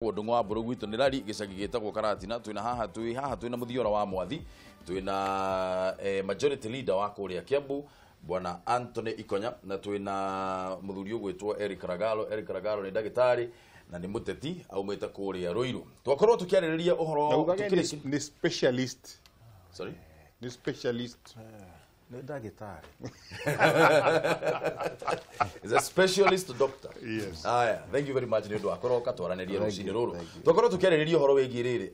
Ndung'u wa Mbũrũ gwitũ nĩ rari gĩcagi gĩtagwo Karatina. Twĩna haha, twĩ haha twĩna Mũthiora wa Mwathi, twĩna majority leader wa kũrĩa Kiambu, Bwana Anthony Ikonya, na twĩna mũthuri ũgwĩtwo Eric Ragalo. Eric Ragalo nĩ ndagĩtarĩ na nĩ mũteti aumĩte kũrĩa Ruiru. Twakorwo tũkĩarĩrĩria ũhoro Na ugage nĩ specialist. Sorry? Nĩ specialist. Nĩ ndagĩtarĩ. Is a specialist doctor. Yes. Aya, thank you very much nĩ ũndũ wa kũroka twaranĩrie rũcinĩ rũrũ. Twakorwo tũkĩarĩrĩria ũhoro wĩgiĩ rĩrĩ,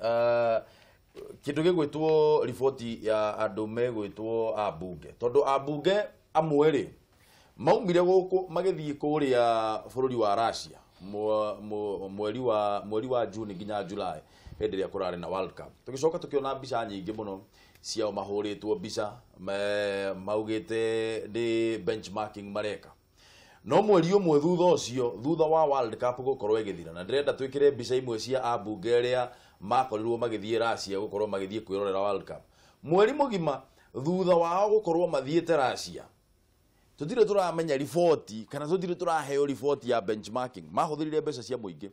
kĩndũ gĩgwĩtwo riboti ya andũ megwĩtwo ambunge, tondũ ambunge amwe rĩ maumire gũkũ magĩthiĩ kũrĩa bũrũri wa Russia mweri wa June nginya July, hĩndĩ ĩrĩa kũrarĩ na World Cup. Tũgĩcoka tũkĩona mbica nyingĩ mũno ciao mahũrĩtwo mbica maugĩte nĩ benchmarking mareka. No mweri ũmwe thutha ũcio, thutha wa World Cup gũkorwo ĩgĩthira, na ndĩrenda twĩkĩre mbica imwe cia ambunge arĩa makorirwo magĩthiĩ Russia gũkorwo magĩthiĩ kwĩrorera World Cup, mweri mũgima thutha wao gũkorwo mathiĩte Russia, tũtirĩ tũramenya riboti kana tũtirĩ tũraheo riboti ya benchmarking. Mahũthĩrire mbeca cia mũingĩ,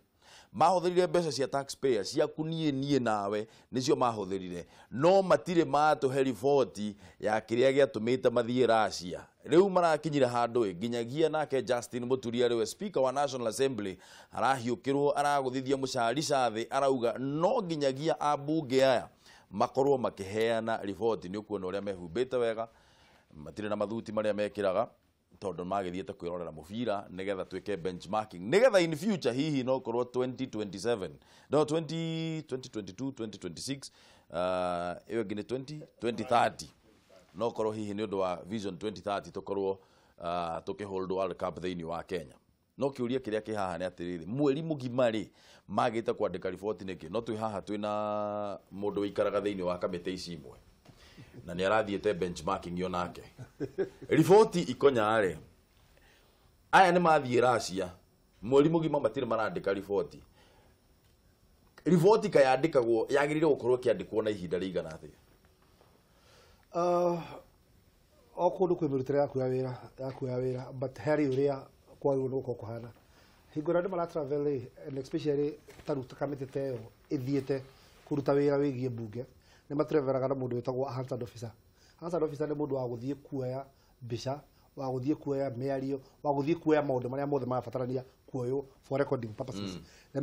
mahũthĩrire mbeca cia taxpayer, ciaku niĩ nawe nĩcio mahũthĩrire, no matirĩ matũhe riboti ya kĩrĩa gĩatũmĩte mathiĩ Russia. Rĩu marakinyire handũ ĩ nginyagia nake Justin Muturi, arĩwe Speaker wa National Assembly, arahiũkĩrwo, aragũthithia mũcarica thĩ, arauga no nginyagia ambunge aya makorwo makĩheana riboti. Nĩ ũkuona ũrĩa mehumbĩte wega, matirĩ na mathuti marĩa mekĩraga, tondũ magĩthiĩte kwĩrorera mũbira nĩgetha twĩke benchmarking, nĩgetha in future hihi no korwo 2027, no 20, 2022, 2026, ĩyo ĩngĩ nĩ 20, 2030, no korwo hihi nĩ ũndũ wa Vision 2030 tũkorwo tũkĩhold World Cup thĩinĩ wa Kenya. No kĩũria kĩrĩa kĩ haha nĩ atĩrĩrĩ, mweri mũgima rĩ magĩte kwandĩka riboti nĩkĩ? No twĩ haha twĩna mũndũ ũikaraga thĩinĩ wa kamĩtĩ ici imwe na nĩ arathiĩte benchmarking yo nake riboti Ikonya rĩ, aya nĩ mathiĩ Russia, mweri mũgima matirĩ marandĩka riboti. Riboti kayandĩkagwo, yagĩrĩire gũkorwo ĩkĩandĩkwo na ihinda rĩigana atĩa? O kũndũ kwĩ mĩrutĩre yaku ya wĩra, but harĩ ũrĩa kwagĩrĩirwo nĩ gũkorwo kũhana hingo ĩrĩa andũ mara travel rĩ, and especially ta rĩu ta kamĩtĩ ta ĩyo ĩthiĩte kũruta wĩra wĩgiĩ mbunge, nĩ matravelaga na mũndũ wĩtagwo Hansard officer. Hansard officer nĩ mũndũ wa gũthiĩ kuoya mbica, wa gũthiĩ kuoya mĩario, wa gũthiĩ kuoya maũndũ marĩa mothe marabatarania kuoywo for recording purposes. Nĩ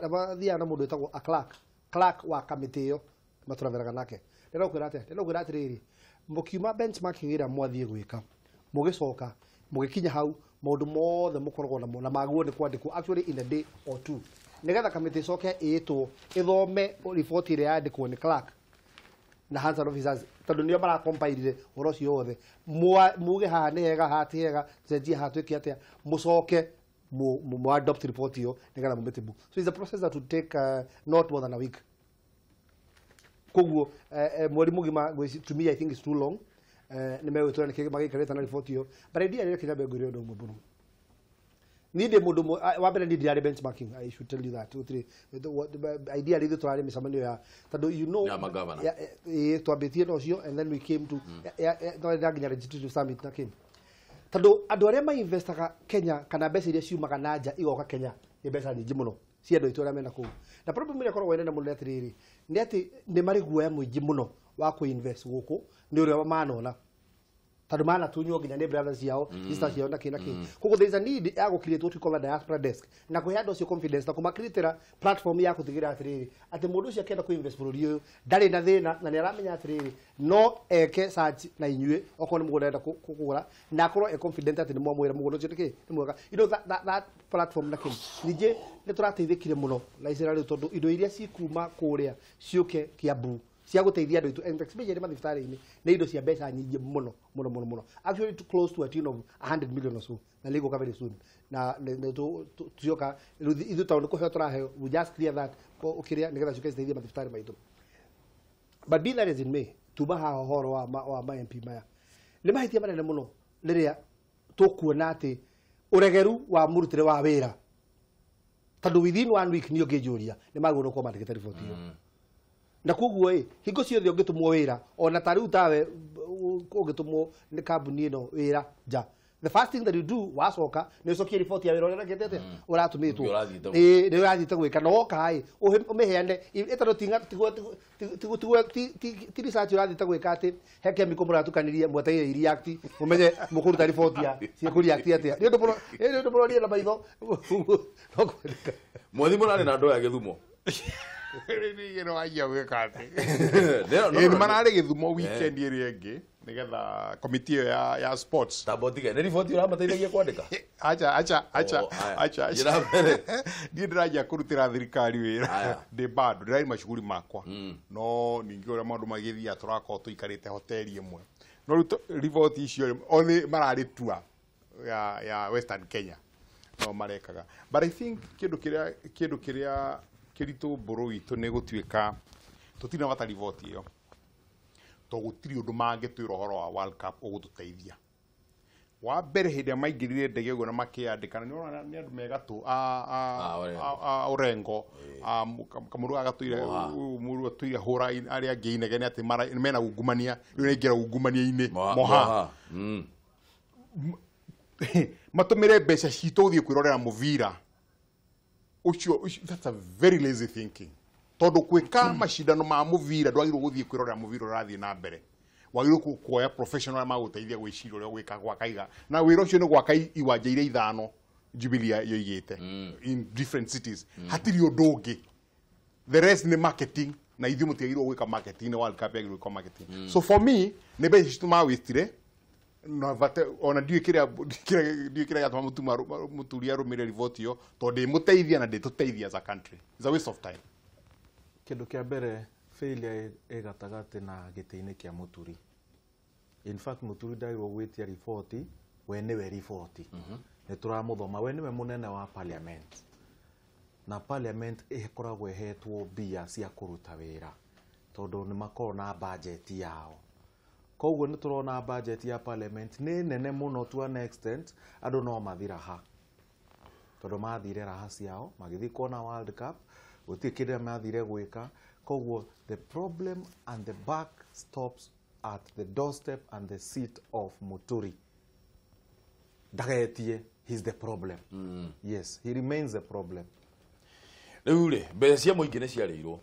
mathiaga na mũndũ wĩtagwo a clerk, clerk wa kamĩtĩ ĩyo matravelaga nake. Ndĩrakwĩra atĩa? Ndĩrakwĩra atĩrĩrĩ, mũkiuma benchmarking ĩrĩa mwathiĩ gwĩka, mũgĩcoka mũgĩkinya hau, maũndũ mothe mũkoragwo namo na maguo nĩ kwandĩkwo actually in a day or two, nĩgetha kamĩtĩ ĩcoke ĩĩtwo ĩthome riboti ĩrĩa yandĩkwo nĩ clerk na Hansard officers, tondũ nĩo marakompairire ũhoro ũcio wothe. Muge haha nĩ hega, haha ti hega, cenjie haha, twĩke atĩa, mũcoke mu adopt report ĩyo nĩgetha mũmĩtĩbu. So it's a process that would take not more than a week. Koguo mweri mũgima to me I think it's too long. Nĩ megwĩtwara nĩkĩ magĩikarĩte na riboti ĩyo? But idea rĩrĩa kĩnyambe ngwĩre ũndũ ũmwe mũno, niĩ ndĩ mũndũ wa mbere, niĩ ndirarĩ benchmarking, I should tell you that. Gũtirĩ idea rĩu tũrarĩ mĩcemanio ya tondũ you know Ya magavana. Ĩĩ, twambĩtie na ũcio and then we came to no nginya legislative summit na kĩ, tondũ andũ arĩa mainvestaga Kenya kana mbeca iria ciumaga na nja igoka Kenya nĩ mbeca nyingĩ mũno cia andũ aitũ arĩa mena kũu. Na problem ĩrĩa ĩkoragwo ĩnene mũno nĩ atĩrĩrĩ, nĩ atĩ nĩ marĩ guoya mũingĩ mũno wa kũinvest gũkũ nĩ ũrĩa manona, tondũ manatunywo nginya nĩ brothers ciao, sisters ciao, na kĩ na kĩ. Koguo there is a need ya gũ create what we call a diaspora desk na kũhe andũ acio confidence na kũmakritĩra platform ya gũtigĩrĩra atĩrĩrĩ, atĩ mũndũ ũcio akĩenda kũ-invest bũrũri ũyũ ndarĩ na thĩna na nĩ aramenya atĩrĩrĩ, no eke search na inyuĩ okorwo nĩ mũgũnda arenda kũgũra, na akorwo e confident atĩ nĩ mwamwĩra mũgũnda ũcio nĩ kĩ nĩ mwega, that platform na kĩ. Ningĩ nĩ tũrateithĩkire mũno na icera rĩu, tondũ indo iria cikuma kũrĩa ciũke Kiambu cia gũteithia andũ aitũ and especially mathibitarĩ-inĩ nĩ indo cia mbeca nyingĩ mũno mũno mũno mũno, actually to close to a tune of 100 million or so, na nĩ igũka very soon na cioka rĩu ithuĩ tondũ nĩ kũheo tũraheo, we just clear that ũkĩrĩa nĩgetha ciũke citeithie mathibitarĩ maitũ. But be that as it may, tuma haha ũhoro wa ma MP maya nĩ mahĩtia manene mũno rĩrĩa tũkuona atĩ ũregeru wa mũrutĩre wa wĩra, tondũ within one week niĩ ũngĩnjũria nĩ magĩrĩirwo gũkorwo mandĩkĩte riboti ĩyo. Na koguo ĩ hingo ciothe ũngĩtũmwo wĩra, ona ta rĩu tawe ũngĩtũmwo nĩ kambuni ĩno wĩra nja. The first thing that you do wacoka nĩ ũcokie report ya wĩra ũrĩa ũrekĩte atĩa ũratũmĩtwo. Ũrĩa ũrathiĩte Ĩĩ, nĩ ũrathiĩte gwĩka na woka ĩ ũmĩheane ĩtondũ ti research ũrathiĩte gwĩka atĩ he chemical mũratukanirie mwetereire i-react mũmenye mũkũruta report ya ciĩkũ-react atĩa. Nĩ ũndũ mũro nĩ ũndũ mũrorie na maitho no kwendeka. Mwathi mũrarĩ na andũ aya Gĩthumo. Nĩ wanjia gwĩka atĩ. No, no, Ĩĩ, no, nĩ mararĩ Gĩthumo weekend ĩrĩa ĩngĩ nĩgetha komiti ĩyo ya sports. Tamba ũtige nĩ riboti ũramateithagia kwandĩka. Acha acha acha. Oh, aya. Acha acha. Njĩra mbere. Niĩ ndĩranjia kũrutĩra thirikari wĩra Aya. ndĩ bado ndĩrarĩ macuguri makwa no ningĩ ũrĩa maũndũ magĩthiaga tũrakorwo tũikarĩte hoteli ĩmwe no rĩu riboti icio othe mararĩ tour ya Western Kenya no marekaga, but I think kĩndũ kĩrĩa kĩritũ mbũrũ witũ nĩ gũtuĩka tũtirĩ na bata riboti ĩyo to gũtirĩ ũndũ mangĩtwĩra ũhoro wa World Cup ũgũtũteithia. Wa mbere hĩndĩ ĩrĩa maingĩrire ndege ũguo na makĩandĩkana nĩ ũrona nĩ andũ megatũ Ah, Orengo. a Orengo kamũrũ agatũire Moha. mũrũ atũire hũra arĩa angĩ inegene atĩ mena ungumania rĩu nĩaingĩra ungumania-inĩ. Moha. Moha. Moha. Matũmĩre mbeca citũ gũthiĩ kwĩrorera mũbira ũcio, that's a very lazy thinking tondũ gwĩka macindano ma mũbira ndwagĩrĩirwo gũthiĩ kwĩrorera mũbira ũrathiĩ na mbere, wagĩrĩirwo kuoya professional arĩa magũteithia gwĩciria ũrĩa gwĩka gwaka iga na wĩra ũcio nĩ gwaka iwanja iria ithano Jubilee yoigĩte in different cities. Hatirĩ ũndũ ũngĩ, the rest nĩ marketing na ithuĩ mũtiagĩrĩirwo gwĩka marketing, nĩ World Cup yagĩrĩirwo gwĩka marketing. So for me nĩ mbeca citũ mawĩstire na vate ona ndiũĩ kĩrĩa gĩatũma mũturi arũmĩrĩre riboti ĩyo tondũ ndĩmũteithia na ndĩtũteithia as a country. It's a waste of time. Kĩndũ kĩa mbere, failure ĩ gatagatĩ na gĩtĩ-inĩ kĩa Mũturi. In fact, Mũturi ndagĩrĩirwo gwĩtia riboti, we nĩwe riboti. Nĩ tũramũthoma, we nĩwe mũnene wa parliament na parliament ĩkoragwo ĩhetwo mbia cia kũruta wĩra tondũ nĩ makoragwo na budget yao. Koguo nĩ tũrona budget ya parliament nĩ nene mũno to an extent andũ no mathi raha tondũ mathire raha ciao magĩthiĩ kuona World Cup, gũtirĩ kĩrĩa mathire gwĩka. Koguo the problem and the buck stops at the doorstep and the seat of Muturi. Ndagetie, he's the problem. Yes, he remains the problem. Rĩu rĩ, mbeca cia mũingĩ nĩ ciarĩirwo.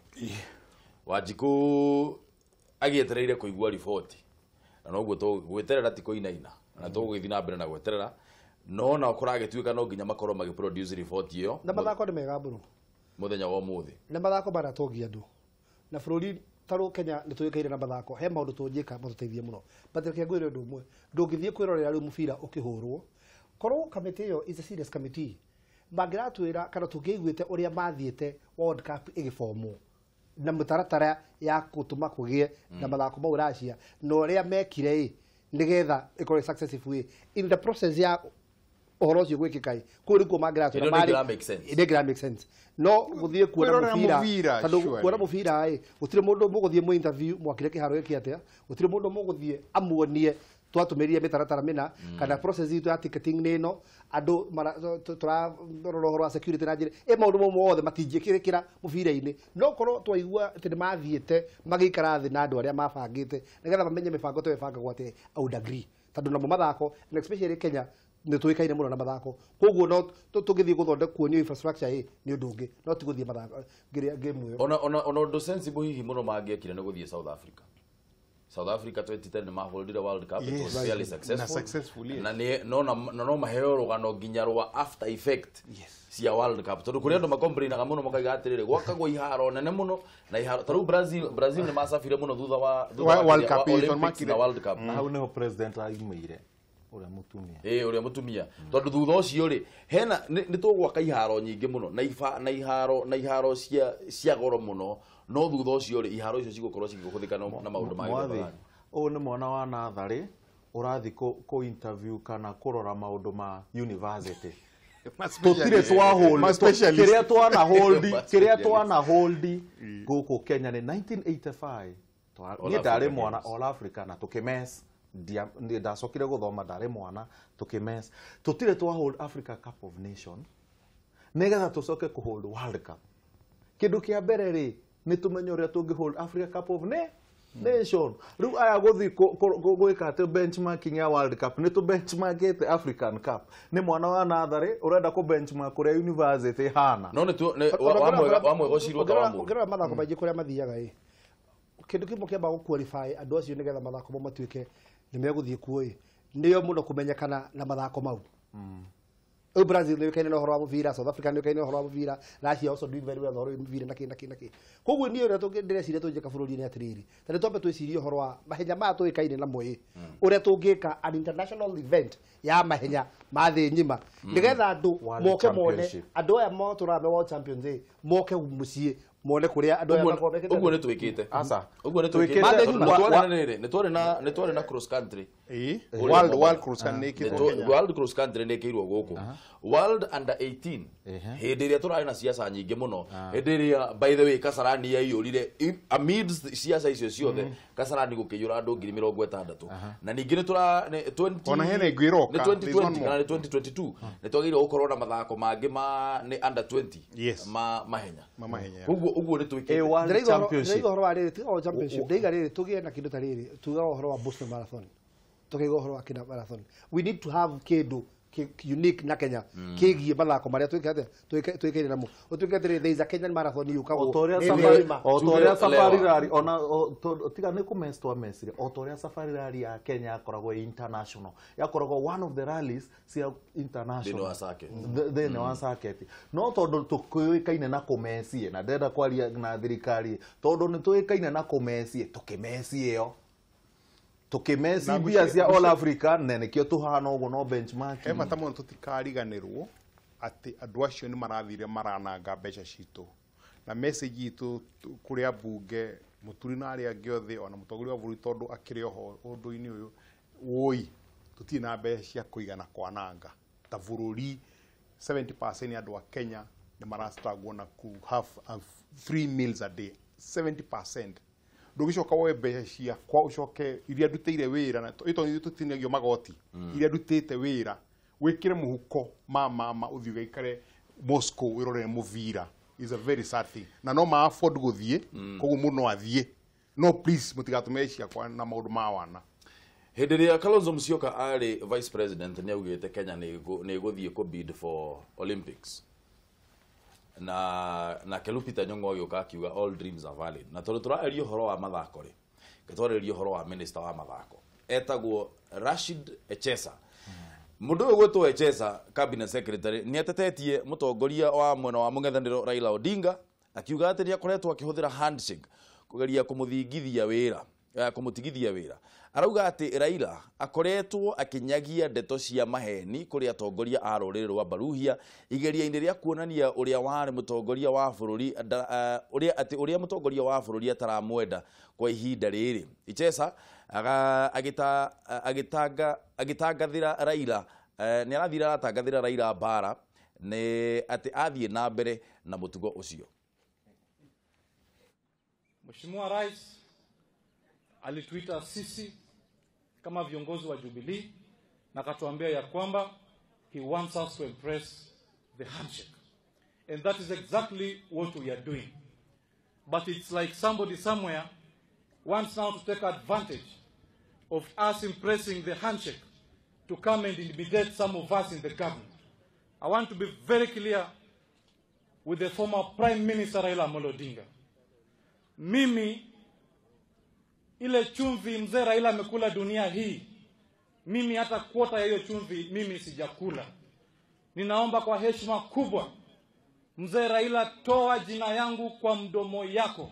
Wanjikũ agĩetereire kũigua riboti na noguo gwĩterera ti kũinaina na tũgũgĩthiĩ na mbere na gweterera no nao kũragĩtuĩka no nginya makorwo magĩproduce riboti ĩyo. Na mathako nĩ mega mũno. Mũthenya wa ũmũthĩ. Na mathako maratongia andũ na bũrũri tarũ Kenya nĩ tũĩkaine na mathako, he maũndũ tũngĩka matũteithie mũno, but reke ngwĩre ũndũ ũmwe, ndũngĩthiĩ kwĩrorera rĩu mũbira ũkĩhũrwo korwo kamĩtĩ ĩyo is a serious committee mangĩratwĩra kana tũngĩaiguĩte ũrĩa mathiĩte World Cup ĩgĩbomwo na mũtaratara ya gũtũma kũgĩe na mathako mau Russia na ũrĩa mekire ĩ nĩgetha ĩkorwo ĩ successful ĩ in the process ya ũhoro ũcio gwĩkĩka ĩ kũu nĩkuo mangĩratwĩra. Ĩno nĩ ĩngĩra make sense. Nĩ ĩngĩra make sense no gũthiĩ kuona Kwĩrorera mũbira mũbira, tondũ surely. kuona mũbira ĩ gũtirĩ mũndũ mũgũthiĩ mũ interview mwakire kĩharo gĩkĩ atĩa, gũtirĩ mũndũ mũgũthiĩ amuonie twatũmĩrire mĩtaratara mĩna kana process itũ ya ticketing nĩ ĩno andũ tũrarora ũhoro wa security na njĩra ĩ maũndũ mau mothe matingĩkĩrĩkĩra mũbira-inĩ no korwo twaigua atĩ nĩ mathiĩte magĩikara thĩ na andũ arĩa mabangĩte nĩgetha mamenye mĩbango ta ĩyo ĩbangagwo atĩa. I would agree tondũ namo mathako and especially Kenya nĩ tũĩkaine mũno na mathako, koguo no tũngĩthiĩ gũthondeka kuonio infrastructure ĩ nĩ ũndũ ũngĩ no ti gũthiĩ mathako ngĩrĩa game ĩyo. Ona ũndũ sensible hihi mũno mangĩekire nĩ gũthiĩ South Africa. South Africa 2010 nĩ maholdire World Cup. It was fairly successful. Na successful, yes. Na nĩ no na no maheo rũgano nginya rwa after effect cia World Cup tondũ kũrĩ andũ makomplainaga mũno makaiga atĩrĩrĩ gwakagwo iharo nene mũno na iharo ta rĩu Brazil nĩ macabire mũno thutha wa World Cup, wa ĩĩ, tondũ Olympics na World Cup. Na hau nĩho president aimĩire ũrĩa mũtumia. Ĩĩ, ũrĩa mũtumia, tondũ thutha ũcio rĩ hena nĩ tũgwaka iharo nyingĩ mũno na iba na iharo na iharo cia goro mũno no thutha ũcio rĩ iharo icio cigũkorwo cikĩhũthĩka na maũndũ ma Mwathi, gĩthemba. Ũyũ nĩ mwana wa natharĩ ũrathiĩ kũ interview kana kũrora maũndũ ma university. Tũtirĩ twahold Ma specialist. kĩrĩa twana hold Ma kĩrĩa twana hold gũkũ Kenya nĩ 1985. All Niĩ ndarĩ Africa mwana. Games. All Africa na tũkĩmes. Niĩ ndacokire gũthoma ndarĩ mwana tũkĩmes. Tũtirĩ twa hold Africa Cup of Nation nĩgetha tũcoke kũ hold World Cup. Kĩndũ kĩa mbere rĩ nĩ tũmenye ũrĩa tũngĩ hold Africa Cup of Nation. Rĩu aya gũthiĩ gwĩka atĩ benchmarking ya World Cup nĩ tũ benchmarkĩte African Cup. Nĩ mwana wa natharĩ ũrenda kũ benchmark kũrĩa university hana. No nĩ wamwegocirwo ta wa mũndũ. Ũngĩrora mathako maingĩ kũrĩa mathiaga ĩ, kĩndũ kĩmwe kĩambaga gũ qualify andũ acio nĩgetha mathako mau matuĩke nĩ megũthiĩ kuo ĩ, nĩo mũno kũmenyekana na mathako mau. Rĩu Brazil nĩ yũĩkaine na ũhoro wa mũbira, South Africa nĩ yũĩkaine na ũhoro wa mũbira, Russia also doing very well na ũhoro wa mũbira na kĩ na kĩ na kĩ. Koguo niĩ ũrĩa ndĩreciria tũngĩka bũrũri-inĩ atĩrĩrĩ, ta nĩ twambe twĩcirie ũhoro wa mahenya maya tũĩkaine namo ĩ, ũrĩa tũngĩka an international event ya mahenya ma thĩ ng'ima, nĩgetha andũ moke mone andũ aya matũraga me world champions ĩ, moke mũciĩ mone kũrĩa andũ aya makoragwo mekĩte. Ũguo nĩ twĩkĩte. Aca. Ũguo nĩ twĩkĩte. Nĩ twarĩ na cross country. World cross country nĩ ĩkĩtwo Kenya. World cross country nĩ ĩkĩirwo gũkũ. World under 18 hĩndĩ ĩrĩa tũrarĩ na siasa nyingĩ mũno, hĩndĩ ĩrĩa by the way Kasarani yaiyũrire amidst siasa icio ciothe, Kasarani gũkĩiyũra andũ 60,000. Na ningĩ nĩ tũra ona hena ĩngĩ ĩroka, nĩ 2020 kana nĩ 2022 nĩ twagĩrĩirwo gũkorwo na mathako mangĩ ma nĩ under 20 ma mahenya. Koguo ũguo nĩ twĩkĩte. Ndĩraiga ũhoro wa rĩrĩ, tiga o championship, ndĩraiga rĩrĩ tũgĩe na kĩndũ ta rĩrĩ, tuga ũhoro wa Boston Marathon, tukaiga ũhoro wa Kenya Marathon. We need to have kĩndũ unique na Kenya kĩgiĩ mathako marĩa twĩkĩte twĩkaine namo. Ũtuĩke atĩrĩ, there is a Kenyan marathon yũkagwo o ta ũrĩa Safari Rally ona tiga nĩ kũmess twamessire, o ta ũrĩa Safari Rally ya Kenya yakoragwo international, yakoragwo one of the rallies cia international thĩinĩ wa circuit. No tondũ tũkĩũĩkaine na kũmessie, na ndĩrenda kwaria na thirikari, tondũ nĩ tũĩkaine na kũmessie, tũkĩmessie ĩyo tukimesi mbia cia all Africa na nĩkĩo tũhana ũguo no benchmark. He bata mũno tũtikariganĩrwo atĩ andũ acio nĩ marathire marananga mbeca citũ, na message itũ kũrĩ ambunge Mũturi na arĩa angĩ othe ona mũtongoria wa bũrũri tondũ akĩrĩ oho ũndũ-inĩ ũyũ, woi tũtirĩ na mbeca cia kũigana kwananga ta bũrũri. 70% ya andũ a Kenya nĩ marastruggle na ku have 3 meals a day, 70%. Ndũgĩcoka woe mbeca ciakwa ũcoke iria ndutĩire wĩra na ĩto tũtinagio magoti, iria ndutĩte wĩra wĩkĩre mũhuko ma mama ũthiĩ ũgaikare Moscow wĩrorere mũbira is a very sad thing. Na no ma afford gũthiĩ, koguo mũndũ no athiĩ, no please mũtigatũmĩre ciakwa na maũndũ ma wana. Hĩndĩ ĩrĩa Kalonzo Musyoka arĩ vice president nĩ augĩte Kenya nĩ ĩgũthiĩ kũ bid for Olympics, na Lupita Nyong'o agĩũka akiuga all dreams are valid. Na tondũ tũraria ũhoro wa mathako rĩ, twarĩria ũhoro wa minister wa mathako etagwo Rashid Echesa. Mũndũ ũyũ gwĩtwo Echesa, cabinet secretary, nĩ atetetie mũtongoria wa mwena wa mũng'ethanĩro Raila Odinga akiuga atĩ nĩ akoretwo akĩhũthĩra handshake kũgeria kũmũthingithia wĩra, kũmũtigithia wĩra. Arauga atĩ Raila akoretwo akĩnyagia ndeto cia maheni kũrĩ atongoria a rũrĩrĩ rwa Baruhia igeria-inĩ rĩa kuonania ũrĩa warĩ mũtongoria wa bũrũri, ũrĩa atĩ ũrĩa mũtongoria wa bũrũri ataramwenda kwa ihinda rĩrĩ. Echesa agĩtangathĩra Raila, nĩ arathire aratangathĩra Raila mbara nĩ atĩ athiĩ na mbere na mũtugo ũcio. Mheshimiwa Rais alituita sisi kama viongozi wa Jubilee na akatuambia ya kwamba he wants us to impress the handshake. And that is exactly what we are doing. But it's like somebody somewhere wants now to take advantage of us impressing the handshake to come and intimidate some of us in the government. I want to be very clear with the former Prime Minister Raila Amolo Odinga. Mimi, ile chumvi mzee Raila amekula dunia hii, mimi hata kwota ya hiyo chumvi mimi sijakula. Ninaomba kwa heshima kubwa, mzee Raila, toa jina yangu kwa mdomo yako.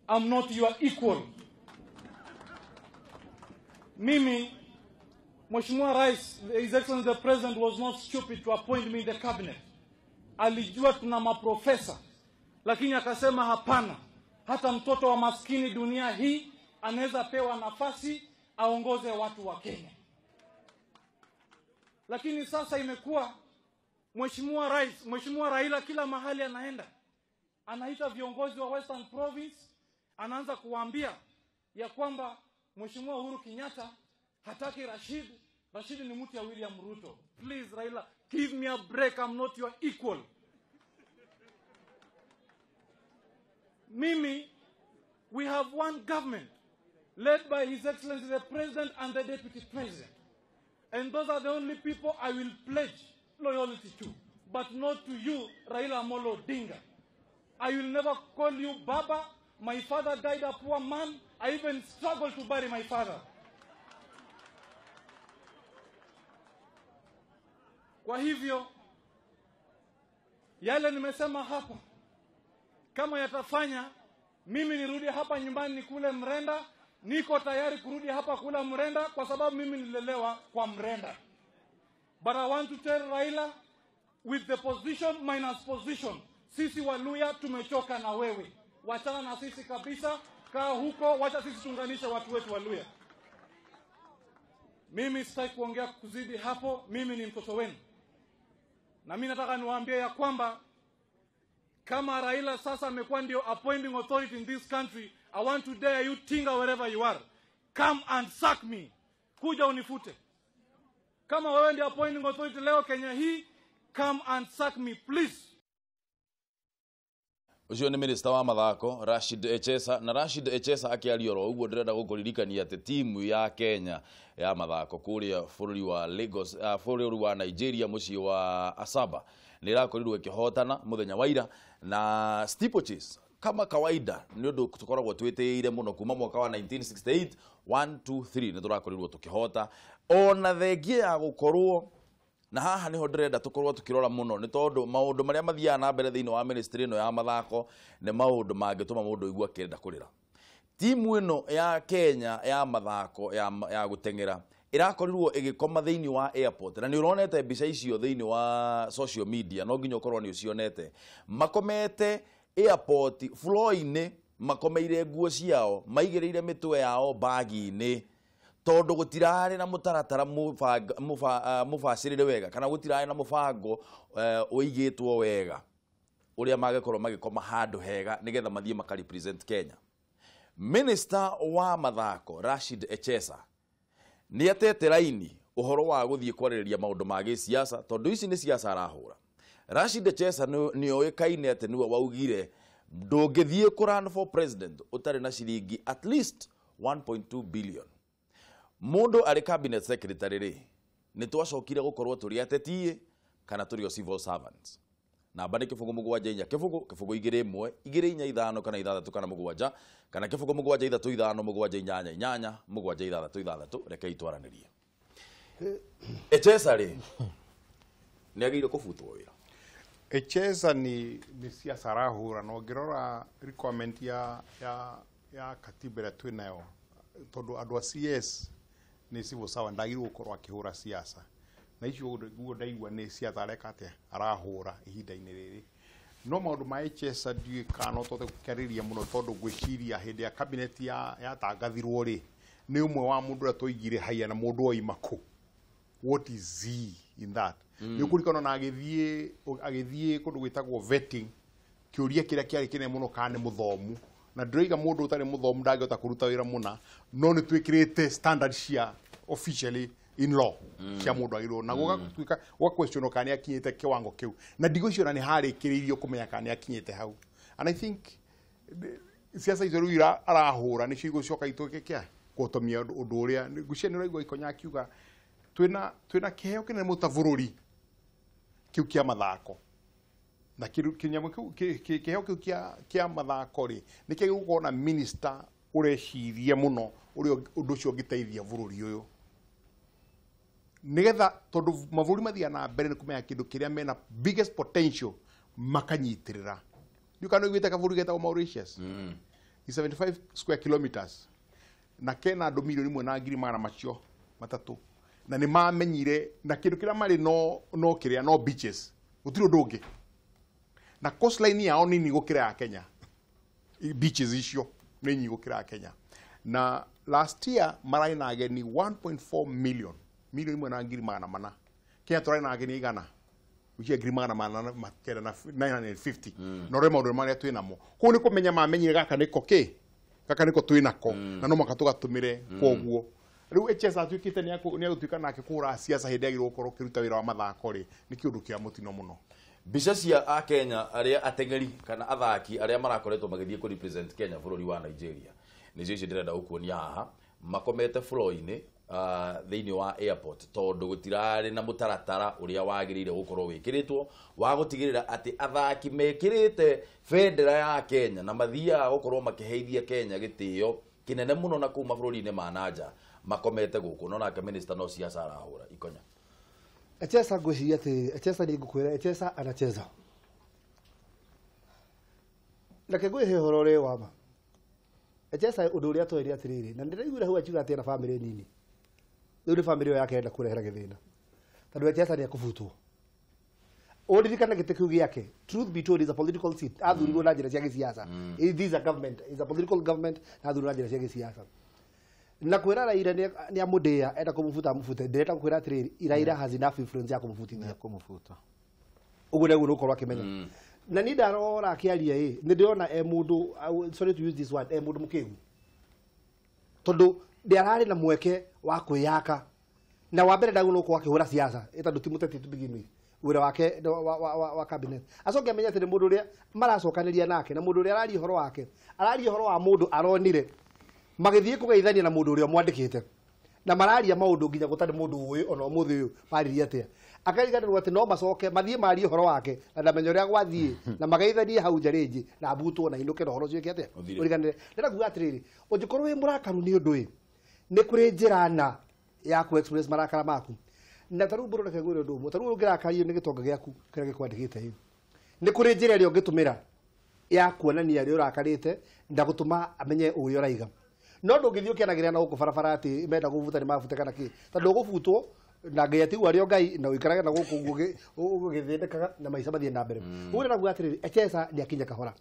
I'm not your equal. Mimi, Mheshimiwa Rais, His Excellency the President was not stupid to appoint me in the cabinet. Alijua tuna maprofesa, lakini akasema hapana. Hata mtoto wa maskini dunia hii anaweza pewa nafasi aongoze watu wa Kenya. Lakini sasa imekuwa Mheshimiwa Rais, Mheshimiwa Raila kila mahali anaenda, anaita viongozi wa Western Province, anaanza kuwaambia ya kwamba Mheshimiwa Uhuru Kenyatta hataki Rashid. Rashid ni mtu ya William Ruto. Please Raila, give me a break, I'm not your equal. Mimi, We have one government led by His Excellency the President and the Deputy President. And those are the only people I will pledge loyalty to, but not to you, Raila Amolo Odinga. I will never call you Baba. My father died a poor man. I even struggled to bury my father. Kwa hivyo, yale nimesema hapa, kama yatafanya mimi nirudi hapa nyumbani kule Mrenda, niko tayari kurudi hapa kula Mrenda kwa sababu mimi nililelewa kwa Mrenda. But I want to tell Raila, with the position minus position, sisi Waluya tumechoka na wewe. Wachana na sisi kabisa, kaa huko, wacha sisi tuunganishe watu wetu Waluya. Mimi sitaki kuongea kuzidi hapo, mimi ni mtoto wenu. Na mimi nataka niwaambie ya kwamba kama Raila sasa amekuwa ndio appointing authority in this country, I want to dare you Tinga wherever you are. Come and sack me. Kuja unifute. Kama wewe ndio appointing authority leo Kenya hii, come and sack me please. Ucio nĩ minister wa mathako Rashid Echesa, na Rashid Echesa akĩaria oro ũguo ndĩrenda gũkũririkania atĩ timu ya Kenya ya mathako kũrĩa bũrũri wa Lagos, bũrũri wa Nigeria mũciĩ wa Asaba nĩ ĩrakorirwo ĩkĩhotana mũthenya wa ira na steeplechase kama kawaida nĩ ũndũ tũkoragwo twĩtĩire mũno kuma mwaka wa 1968 1 2 3 nĩ tũrakorirwo tũkĩhota ona thengia ya gũkorwo. Na haha niho ndĩrenda tũkorwo tũkĩrora mũno nĩ tondũ maũndũ marĩa mathiaga na mbere thĩinĩ wa ministry ĩno ya mathako nĩ maũndũ mangĩtũma mũndũ aigua akĩenda kũrĩra. Timu ĩno ya Kenya ya mathako ya gũteng'era ĩrakorirwo ĩgĩkoma thĩinĩ wa airport, na nĩ ũronete mbica icio thĩinĩ wa social media, no nginya ũkorwo nĩ ũcionete. Makomete airport floor-inĩ, makomeire nguo ciao, maigĩrĩire mĩtwe yao bagi-inĩ, tondu gutirari na mutaratara mubacirire wega kana gutirari na mubango uigitwo wega uria magikorwo magikoma handu hega nigetha mathie maka represent Kenya. Minister wa mathako Rashid Echesa ni atete raini uhoro wa guthie kwaririria maundu ma gĩciaca tondu ici ni ciaca arahura. Rashid Echesa ni oĩkaine atĩ niwe waugire ndũngĩthiĩ kũ run for president ũtarĩ na ciringi at least 1.2 billion. Mundu arĩ cabinet secretary rĩ nĩ twacokire gũkorwo tũrĩ ateti kana tũrĩ o civil servants. Namba nĩ 0 7 4 0 0 2 1 2 4 5 kana 6 kana 7 kana 0 7 3 5 7 8 8 7 6 6. Reke itwaranĩrie. Echesa rĩ nĩ agĩrĩire kũbutwo wĩra. Echesa ni siasa arahũra, na ũngĩrora requirement ya katiba ĩrĩa twĩ nayo tondũ andũ a CS nĩ civil servant ndagĩrĩirwo gũkorwo akĩhũra siasa, na icio guo ndaigua nĩ siasa areka atĩa arahũra ihinda-inĩ rĩrĩ. No maũndũ ma Echesa ndiũĩ kana no tũhote gũkĩarĩrĩria mũno tondũ ngwĩciria hĩndĩ ya cabinet yatangathirwo rĩ nĩ ũmwe wa mũndũ ũrĩa twaigire haiya na mũndũ oima kũ, what is he in that? Nĩ ũkũririkana na agĩthiĩ kũndũ gwĩtagwo vetting, kĩũria kĩrĩa kĩarĩ kĩnene mũno kana nĩ mũthomu, na ndĩroiga mũndũ ũtarĩ mũthomu ndangĩhota kũruta wĩra mũna, no nĩ twĩkĩrĩte standard cia officially in law cia mũndũ agĩrĩirwo na gũgatuĩka gwa question kana nĩ akinyĩte kĩwango kĩu, na ndigwĩciria nĩ harĩkĩrĩirio kũmenya kana nĩ akinyĩte hau. And I think siasa icio rĩu arahũra nĩcio igũcoka ituĩke kĩa kũhotomia ũndũ ũrĩa ngwĩciria nĩ ũraigua Ikonya akiuga twĩna kĩheo kĩnene mũno ta bũrũri kĩu kĩa mathako, na kĩnyamũ kĩu kĩheo kĩu kĩa mathako rĩ nĩ kĩagĩrĩirwo gũkorwo na minister ũreciria mũno ũrĩa ũndũ ũcio ũngĩteithia bũrũri ũyũ, nĩgetha tondũ mabũrũri mathiaga na mbere nĩ kũmenya kĩndũ kĩrĩa mena biggest potential makanyitĩrĩra. Ndiũĩ kana nĩũiguĩte kabũrũri getagwo Mauritius? Ni 75 square kilometers na kena andũ 1,300,000 na nĩ mamenyire na kĩndũ kĩrĩa marĩ no kĩrĩa no beaches, gũtirĩ ũndũ ũngĩ, na coastline yao nini gũkĩra ya Kenya, beaches icio nĩ nyingĩ gũkĩra ya Kenya. Na last year mararĩ na ageni 1.4 million, 1,400,000. Kenya tũrarĩ na ageni igana ucia 400,950 na ũrĩa maũndũ marĩa twĩ namo. Kũu nĩ kũmenya mamenyire gaka nĩko kĩ, gaka nĩko twĩ nako, na no mũhaka tũgatũmĩre koguo. Rĩu Echesa atuĩkĩte nĩ agũtuĩka nake kũhũra siasa hĩndĩ agĩrĩirwo gũkorwo ũkĩruta wĩra wa mathako rĩ nĩ kĩũndũ kĩa mũtino mũno. Mbica cia akenya arĩa ateng'eri kana athaki arĩa marakoretwo magĩthiĩ kũ represent Kenya bũrũri wa Nigeria nĩcio icio ndĩrenda gũkuonia haha makomete floor-inĩ thĩinĩ wa airport tondũ gũtirarĩ na mũtaratara ũrĩa wagĩrĩire gũkorwo wĩkĩrĩtwo wa gũtigĩrĩra atĩ athaki mekĩrĩte bendera ya Kenya na mathiaga gũkorwo makĩheithia Kenya gĩtĩo kĩnene mũno na kũu mabũrũri-inĩ ma nanja makomete gũkũ no nake minister no siasa arahũra ikonya. Echesa ngwĩciria atĩ Echesa nĩ ngũkwĩra Echesa anacheza. Reke ngwĩhe ũhoro ũrĩa wa ma. Echesa ũndũ ũrĩa twerire atĩrĩrĩ na ndĩraiguire hau akiuga atĩ ena bamĩrĩ nini. Rĩu nĩ bamĩrĩ ĩyo yake enda kũrehera gĩthĩna. Tondũ Echesa nĩ ekũbutwo. Ũririkane gĩtĩ kĩu gĩake. Truth be told is a political seat. Athurirwo na njĩra cia gĩsiasa. This is a government, is a political government na athurirwo na njĩra cia gĩsiasa. Na kwĩra Raila nĩ amũndĩa enda kũmũbuta amũbute ndĩrenda gũkwĩra atĩrĩrĩ Raila has enough influence ya kũmũbutithia kũmũbuta ũguo nĩguo nĩgũkorwo akĩmenya. Na niĩ ndarora akĩaria ĩ nĩ ndĩrona e mũndũ, sorry to use this word, e mũndũ mũkĩgu tondũ ndĩararĩ na mweke wa kwĩyaka na wa mbere ndagũrwo gũkorwo akĩhũra siasa ĩ tondũ ti mũteti to begin with wĩra wake wa cabinet acoke amenye atĩ nĩ mũndũ ũrĩa maracokanĩria nake na mũndũ ũrĩa araria ũhoro wake araria ũhoro wa mũndũ aronire magĩthiĩ kũgeithania na mũndũ ũrĩa mwandĩkĩte na mararia maũndũ nginya gũtarĩ mũndũ ũĩ ona ũmũthĩ ũyũ maririe atĩa akariganĩrwo atĩ no macoke mathiĩ marie ũhoro wake na ndamenya ũrĩa gwathiĩ na mageithanie hau nja rĩngĩ na ambutwo na inũke na ũhoro ũcio wĩke atĩa ũriganĩre. Ndĩrenda kuga atĩrĩrĩ ũngĩkorwo wĩ mũrakaru nĩ ũndũ ĩ nĩ kũrĩ njĩra na ya kũ express marakara maku na ta rĩu mbũrũ reke ngwĩre ũndũ ũmwe ta rĩu ũngĩrakario nĩ gĩtonga gĩaku kĩrĩa gĩkwandĩkĩte ĩ nĩ kũrĩ njĩra ĩrĩa ũngĩtũmĩra ya kuonania ũrĩa ũrakarĩte na gũtũma amenye ũrĩa ũraiga. No ndũngĩthiĩ ũkĩanagĩrĩra na gũkũ barabara atĩ menda gũbuta nĩ mabute kana kĩ tondũ ũgũbutwo na Ngai atigwo arĩ o Ngai na ũikarage na gũkũ ũguo ũgĩthĩnĩkaga na maica mathiĩ na mbere. Ũguo ndĩrenda kuga atĩrĩrĩ Echesa nĩ akinya kahora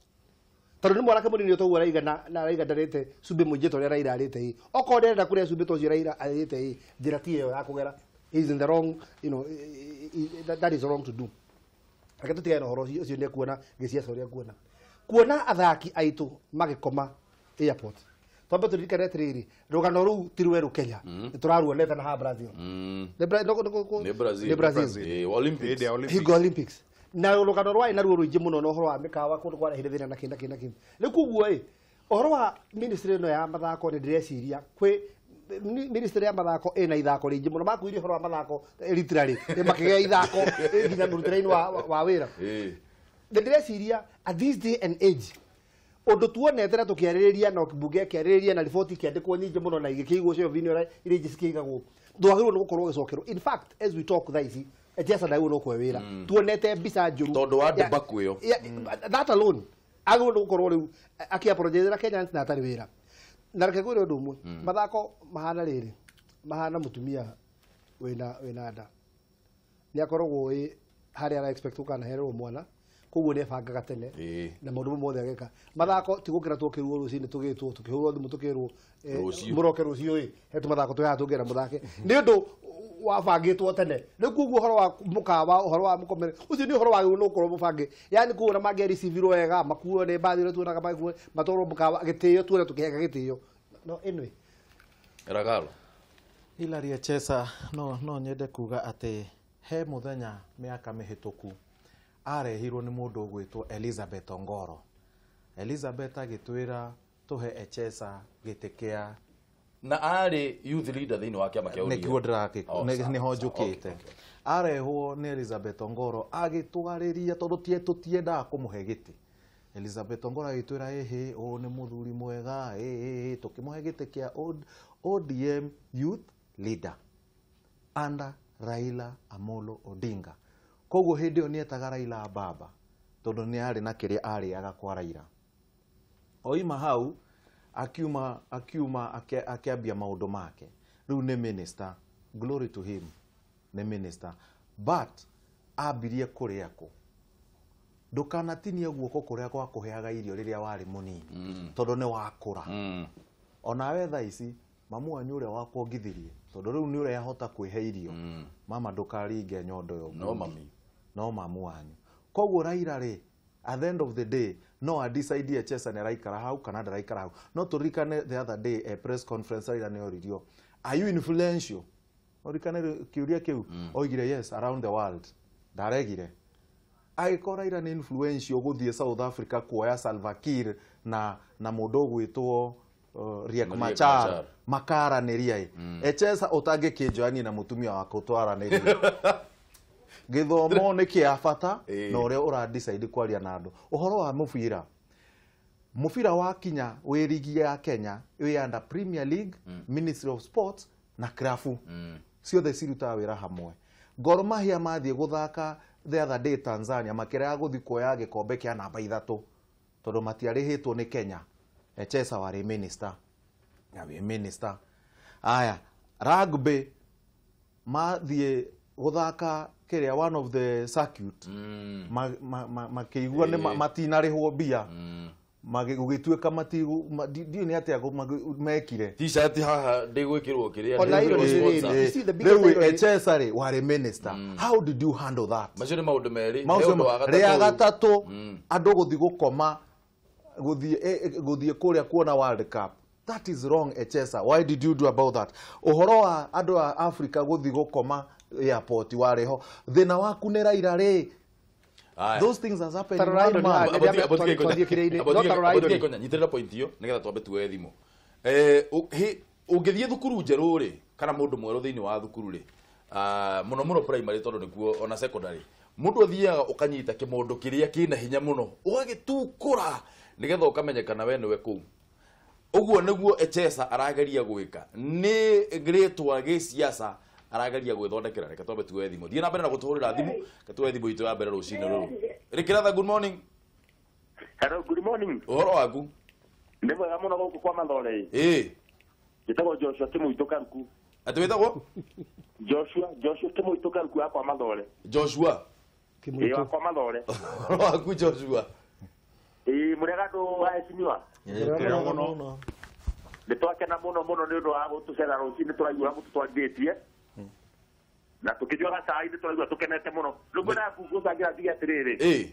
tondũ nĩ mwanake mũnini toguo araiga na araiga ndarĩte cumbĩ mũingĩ ta ũrĩa Raila arĩte ĩ okorwo nderenda kũrĩa cumbĩ ta ũcio Raila arĩte ĩ njĩra ti ĩyo ya kũgera. He is in the wrong, you know, that is wrong to do. Reke tũtigane na ũhoro ũcio nĩ ekuona gĩciaca ũrĩa ekuona. Kuona athaki aitũ magĩkoma airport twambe tũririkane atĩrĩrĩ rũgano rũu ti rwerũ Kenya nĩ tũraruonete na ha Brazil. Nĩ Brazil. Olympics. Olympics. Na rũgano rwarĩ naruo rũingĩ mũno na ũhoro wa mĩkawa kũndũ kwarehire thĩna na kĩ na kĩ na kĩ. Rĩu koguo ĩ ũhoro wa ministry ĩno ya mathako nĩ ndĩreciria kwĩ ministry ya mathako ĩna ithako rĩingĩ mũno makuire ũhoro wa mathako literally makĩgĩa ithako nginya mũrutĩre-inĩ wa wĩra. Nĩ ndĩreciria at this day and age ũndũ tuonete na tũkĩarĩrĩria na mbunge ĩkĩarĩrĩria na riboti ikĩandĩkwo nyingĩ mũno na igĩkĩigwo shelf-inĩ ũrĩa iria ingĩ cikĩigagwo ndwagĩrĩirwo nĩ gũkorwo ũgĩcokerwo. In fact as we talk thaa ici Echesa ndagĩrĩirwo nĩ gũkũhe wĩra tuonete mbica njũru tondũ wa debacle ĩyo that alone agĩrĩirwo nĩ gũkorwo rĩu akĩ-apologize Kenyans na atarĩ wĩra. Na reke ngwĩre ũndũ ũmwe mathako mahana rĩrĩ mahana mũtumia wĩna nda nĩ akoragwo ĩ harĩa ara expect gũkanahererwo mwana koguo nĩ ebangaga tene na maũndũ mothe ageka. Mathako ti gũkĩra twokĩrwo rũcinĩ tũgĩtwo tũkĩhũrwo thimũ tũkĩrwo mũroke rũciũ ĩ he tũmathako twĩ haha tũngĩenda mũthake nĩ ũndũ wabangĩtwo tene. Rĩu koguo ũhoro wa mũkawa ũhoro wa mũkomere ũcio nĩ ũhoro wagĩrĩirwo nĩ gũkorwo mũbange yani koguo na mangĩaricibirwo wega makuo nĩ mbathi ũrĩa tuonaga magĩkuo matwarwo mũkawa gĩtĩo tuone tũkĩheka gĩtĩo no anyway. Ragalo Hilary Echesa no nyende kuga atĩ he mũthenya mĩaka mĩhĩtũku arehirwo nĩ mũndũ ũgwĩtwo Elizabeth Ongoro. Elizabeth agĩtwĩra tũhe Echesa gĩtĩ kĩa na arĩ youth leader thĩinĩ wa kĩama kĩa ODM. Nĩguo nĩho njũkĩte. Arehwo nĩ Elizabeth Ongoro agĩtwarĩria tondũ tũtiendaga kũmũhe gĩtĩ. Elizabeth Ongoro agĩtwĩra ĩhĩ ũyũ nĩ mũthuri mwega ĩĩ tũkĩmũhe gĩtĩ kĩa ODM youth leader under Raila Amolo Odinga. Koguo hĩndĩ ĩyo nĩetaga Raila baba tondũ nĩ arĩ na kĩrĩa arĩaga kwa Raila. Oima hau akiuma akĩambia maũndũ make. Rĩu nĩ minister, glory to him, nĩ minister. But ambirie kũrĩa kũ ndũkanatinie guoko kũrĩa gwakũheaga irio rĩrĩa warĩ mũnini tondũ nĩ wakũra. Onawe thaa ici mamu wanyu ũrĩa wakuongithirie tondũ rĩu nĩ ũrahota kwĩhe irio mama ndũkaringe nyondo ĩyo no mami no mamu wanyu. Koguo Raila rĩ at the end of the day no a decide Echesa nĩ araikara hau kana ndaraikara hau. No tũririkane the other day a press conference Raila nĩ oririo are you influential Ũririkane kĩũria kĩu oigire yes around the world ndaregire. Angĩkorwo Raila nĩ influential gũthiĩ South Africa kuoya Salva Kiir na mũndũ ũgwĩtwo Riek Machar makaranĩria ĩ, Echesa ũtangĩkĩnjoya niĩ na mũtumia waku twaranĩrie. Gĩthomo nĩ kĩa bata na ũrĩa ũra decide kwaria na andũ. Ũhoro wa mũbira, mũbira wa kinya wĩ rigi ya Kenya wĩ under Premier League, Ministry of Sports na krabu ciothe cirutaga wĩra hamwe. Gor Mahia mathiĩ gũthaka the other day Tanzania makĩrega gũthiĩ kuoya gĩkombe kĩa namba 3 tondũ matiarĩhĩtwo nĩ Kenya. Echesa warĩ minister, wĩ minister. Aya, rugby mathiĩ gũthaka kĩrĩa one of the circuit makĩigua nĩ matinarĩhwo mbia, gũgĩtuĩka ndiũĩ nĩ atĩa mekire. T-shirt haha ndĩgwĩkĩrwo kĩrĩa. Rĩu Echesa rĩ warĩ minister, how did you handle that? Macio nĩ maũndũ merĩ. Rĩa gatatũ andũ gũthiĩ gũkoma gũthiĩ kũrĩa kuona World Cup. That is wrong, Echesa. Why did you do about that? Ũhoro wa andũ a Africa gũthiĩ gũkoma airport warĩ ho. Thĩna waku nĩ Raila rĩ. Those things has happened in one man. Nyitĩrĩra point ĩyo nĩgetha twambe tuoye thimũ. Ũngĩthiĩ thukuru njerũ rĩ, kana mũndũ mwerũ thĩinĩ wa thukuru rĩ, mũno mũno primary tondũ nĩkuo ona secondary, mũndũ athiaga ũkanyita kĩmondo kĩrĩa kĩna hinya mũno ũgagĩtukũra nĩgetha ũkamenyekana we nĩwe kũu. Ũguo nĩguo Echesa arageria gwĩka. Nĩ rĩtwa gĩciaca arageria gwĩthondekera. Reke twambe tuoye thimũ. Thiĩ na mbere na gũtũhũrĩra thimũ, reke tuoye thimũ itũ ya mbere rũcinĩ rũrũ. Rĩkĩratha, good morning. Hello, good morning. Ũhoro waku? Nĩ mwega mũno gũkũ kwa Mathore. Ĩĩ. Njĩtagwo Joshua Kĩmũitũ Karuku. Atĩ wĩtagwo? Joshua Kĩmũitũ Karuku wa kwa Mathore. Joshua Kĩmũitũ. Ĩĩ, wa kwa Mathore. Ũhoro waku Joshua? Ĩĩ, mũrĩega andũ a heshimiwa. Mũno. Nĩ twakena mũno mũno nĩ ũndũ wa gũtũcera rũcinĩ, tũraigua mũtũtwarithĩtie. Na tũkĩnyuaga cai nĩ tũraigua tũkenete mũno. Rĩu ngwendaga gũcangĩra njuge atĩrĩrĩ. Ĩĩ.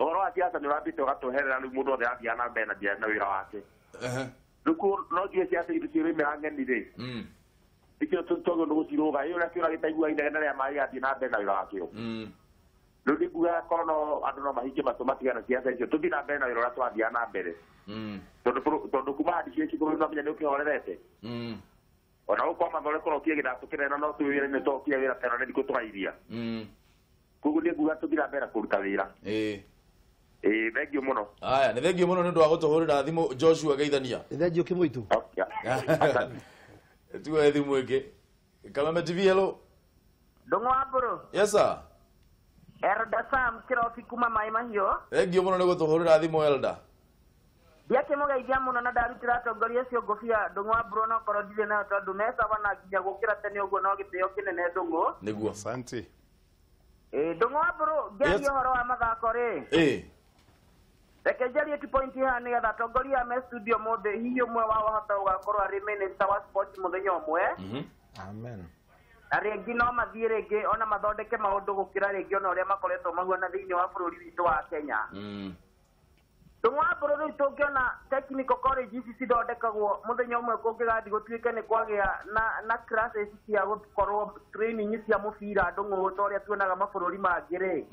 Ũhoro wa siasa nĩ ũrambĩte ũgatweherera rĩu mũndũ othe arathiaga na mbere na wĩra wake. Rĩu no njuge siasa indo ciroimĩra ng'eni rĩ. Icio twagĩrĩirwo nĩ gũcirũga. Ĩ ũrĩa kĩũra gĩtaiguaga inegene rĩa maĩ gĩgathiĩ na mbere na wĩra wakĩo. Rĩu nĩ nguga korwo no andũ no mahinge matũ matigane na siasa icio, tũthiĩ na mbere na wĩra ũrĩa tũrathiaga na mbere. Tondũ kuma handi ciĩci bũrũri no nginya nĩ ũkĩhorerete. Ona gũkũ kwa Mathore kũrokire gĩthatũ kĩnene no twĩ wĩra-inĩ tokire wĩra teno nĩ thikũ tũrairia. Koguo nĩ nguga tũthiĩ na mbere na kũruta wĩra. Ĩĩ. Ĩĩ, thengiũ mũno. Aya, nĩ thengiũ mũno nĩ ũndũ wa gũtũhũrĩra thimũ Joshua Geithania. Thengiũ Kĩmũitũ. Tuoye thimũ ĩngĩ. Kameme TV, hello. Ndũng'ũ wa Mbũrũ. Yes sir. Elda Sam Kĩrobi kuma Maĩ Mahiũ. Thengiũ mũno nĩ gũtũhũrĩra thimũ Elda. Ndiakĩmũgeithia mũno na ndarutĩra atongoria acio ngũbia Ndũng'ũ wa Mbũrũ no korwo ndirĩ nayo tondũ me sawa na nginya gũkĩra tene ũguo no gĩtĩo kĩnene Ndũng'ũ. Nĩguo. Asante. Ĩĩ, Ndũng'ũ wa Mbũrũ, ngĩaria ũhoro wa mathako rĩ. Ĩĩ. Reke njarie tu point haha nĩgetha atongoria me studio mũthĩ hihi ũmwe wao ahota gũgakorwo arĩ minister wa sport mũthenya ũmwe. Amen. Na rĩngĩ no mathiĩ rĩngĩ ona mathondeke maũndũ gũkĩra rĩngĩ ona ũrĩa makoretwo mahuana thĩinĩ wa bũrũri witũ wa Kenya. Ndũng'ũ wa Mbũrũ rĩu tũngĩona technical college ici cithondekagwo mũthenya ũmwe kũngĩgathiĩ gũtuĩke nĩ kwagĩa na classes cia gũkorwo training cia mũbira Ndũng'ũ ta ũrĩa tuonaga mabũrũri mangĩ rĩ.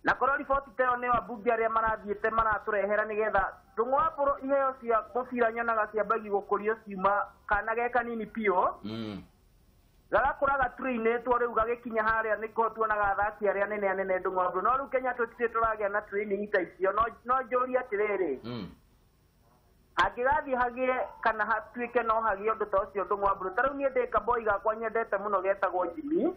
Na korwo riboti ta ĩyo nĩyo ambunge arĩa marathiĩte maratũrehera nĩgetha Ndũng'ũ wa Mbũrũ iheo cia mũbira nyonaga ciambagi gũkũrio ciuma kana ge kanini biũ. Gagakũra gatrainĩtwo rĩu gagĩkinya harĩa nĩko tuonaga athaki arĩa anene anene Ndũng'ũ wa Mbũrũ. No rĩu Kenya tũtirĩ tũragĩa na training ta icio. No njũrie atĩrĩrĩ, hangĩgathiĩ hagĩe kana hatuĩke no hagĩe ũndũ ta ũcio Ndũng'ũ wa Mbũrũ. Ta rĩu niĩ ndĩ kaboi gakwa nyendete mũno getagwo Jimmy.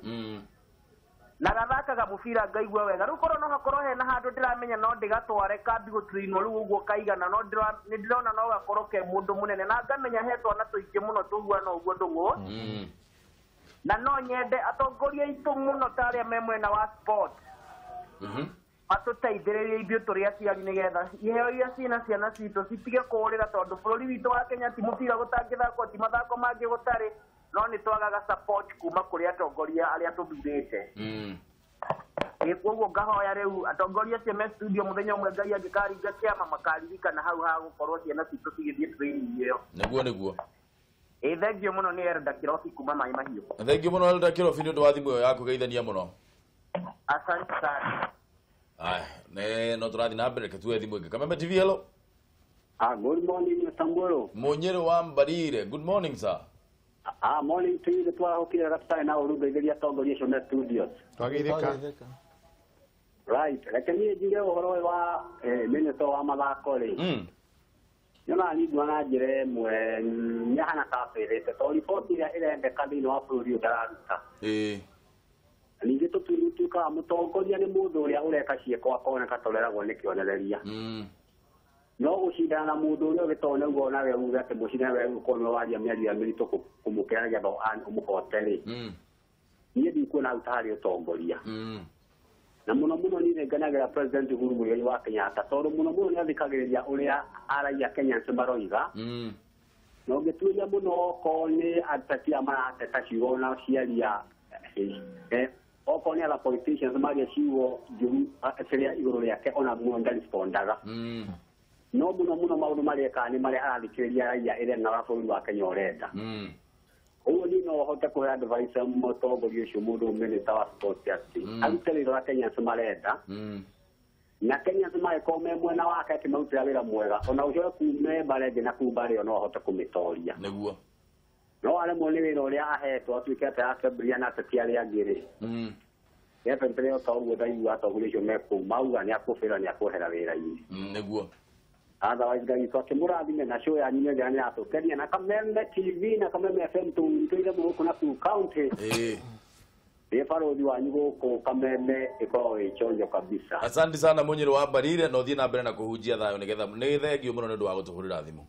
Na gathakaga mũbira ngaigua wega. Rĩu korwo no hakorwo hena handũ ndĩramenya no ndĩgatware kambi gũtrainwo rĩu ũguo kaigana, no nĩ ndĩrona no gakorwo ke mũndũ mũnene na ngamenya he twana tũingĩ mũno tũhuana ũguo Ndũng'ũ. Na no nyende atongoria aitũ mũno ta arĩa me mwena wa sport matũteithĩrĩrie ithuĩ tũrĩ aciari nĩgetha iheo iria ciĩna ciana citũ citige kũũrĩra tondũ bũrũri witũ wa Kenya ti mũbira gũtangĩthakwo, ti mathako mangĩ gũtarĩ, no nĩ twagaga support kuma kũrĩ atongoria arĩa tũthurĩte. Koguo ngahoya rĩu atongoria acio me studio mũthenya ũmwe Ngai angĩkaringa kĩama makaririkana hau ha gũkorwo ciana citũ cigĩthiĩ training ĩyo. Nĩguo nĩguo. Ĩĩ, thengiũ mũno nĩ Elda Kĩrobi kuma Maĩ Mahiũ. Thengiũ mũno Elda Kĩrobi nĩ ũndũ wa thimũ ĩyo yaku, geithania mũno. Asante sana. Aya, ne no tũrathiĩ na mbere, reke tuoe thimũ ĩngĩ. Kameme TV, hello. Ah, good morning, Mr. Mburu. Mũnyĩrĩ wa Mbarire, good morning sir. Ah, morning to you. Twahũkire gatari na ũru ngeithĩria atongoria acio me studios. Twageithĩka. Right, reke niĩ njuge ũhoro ũyũ wa minister wa mathako rĩ. Nyonaga niĩ nguona na njĩra ĩmwe nĩ ahana ta abĩrĩte tondũ riboti ĩrĩa ĩrendeka thĩinĩ wa bũrũri ũyũ ndararuta. Ningĩ tũtuĩkaga mũtongoria nĩ mũndũ ũrĩa ũreka ciĩko akoneka toreragwo nĩ kĩonereria. No gũcindana na mũndũ ũrĩa ũgĩtoo nĩguo nawe uge atĩ mũcindane we ũkorwo nĩwe waria mĩario ya mĩritũ kũmũkĩra nĩgetha ũmũhote rĩ. Niĩ ndikuona hau ta harĩ ũtongoria. Na mũno mũno niĩ nĩngenagĩra President Uhuru Muigai wa Kenyatta tondũ mũno mũno nĩathikagĩrĩria ũrĩa araiya Kenyans maroiga. Na ũngĩtuĩria mũno okorwo nĩ ateti aya marateta ciugo na ciaria okorwo nĩ other politicians maria ciugo njũru kĩrĩa igũrũ rĩake ona mũno ndarispondaga. No mũno mũno maũndũ marĩa ekaga nĩ marĩa arathikĩrĩria raia ĩrĩa na bũrũri wa Kenya ũrenda. Ũguo niĩ no hote kũhe advice mũtongoria ũcio mũndũ minister wa sports atĩ arute wĩra ũrĩa Kenyans marenda. Na Kenyans mangĩkorwo me mwena wake akĩmarutĩra wĩra mwega ona ũcoke kume mbara ĩngĩ na kuu mbara ĩyo no ahote kũmĩtoria. Nĩguo. No aremwo nĩ wĩra ũrĩa ahetwo atuĩke atĩ arakĩambĩrĩria na ateti arĩa angĩ rĩ. Definitely o ta ũguo ndaigua atongoria acio me kũu mauga nĩ akũbĩra nĩ akwehera wĩra-inĩ. Nĩguo. Otherwise Ngai witũ akĩmũrathime na show yanyu nĩ njega nĩ yatũkenia na Kameme TV na Kameme FM tũire gũkũ na kuu county. Nĩ barũthi wanyu gũkũ Kameme ĩkoragwo ĩ chonjo kabisa. Asante sana Mũnyĩrĩ wa Mbarire, na ũthiĩ na mbere na kũhunjia thayũ nĩgetha nĩ thengio mũno nĩ ũndũ wa gũtũhũrĩra thimũ.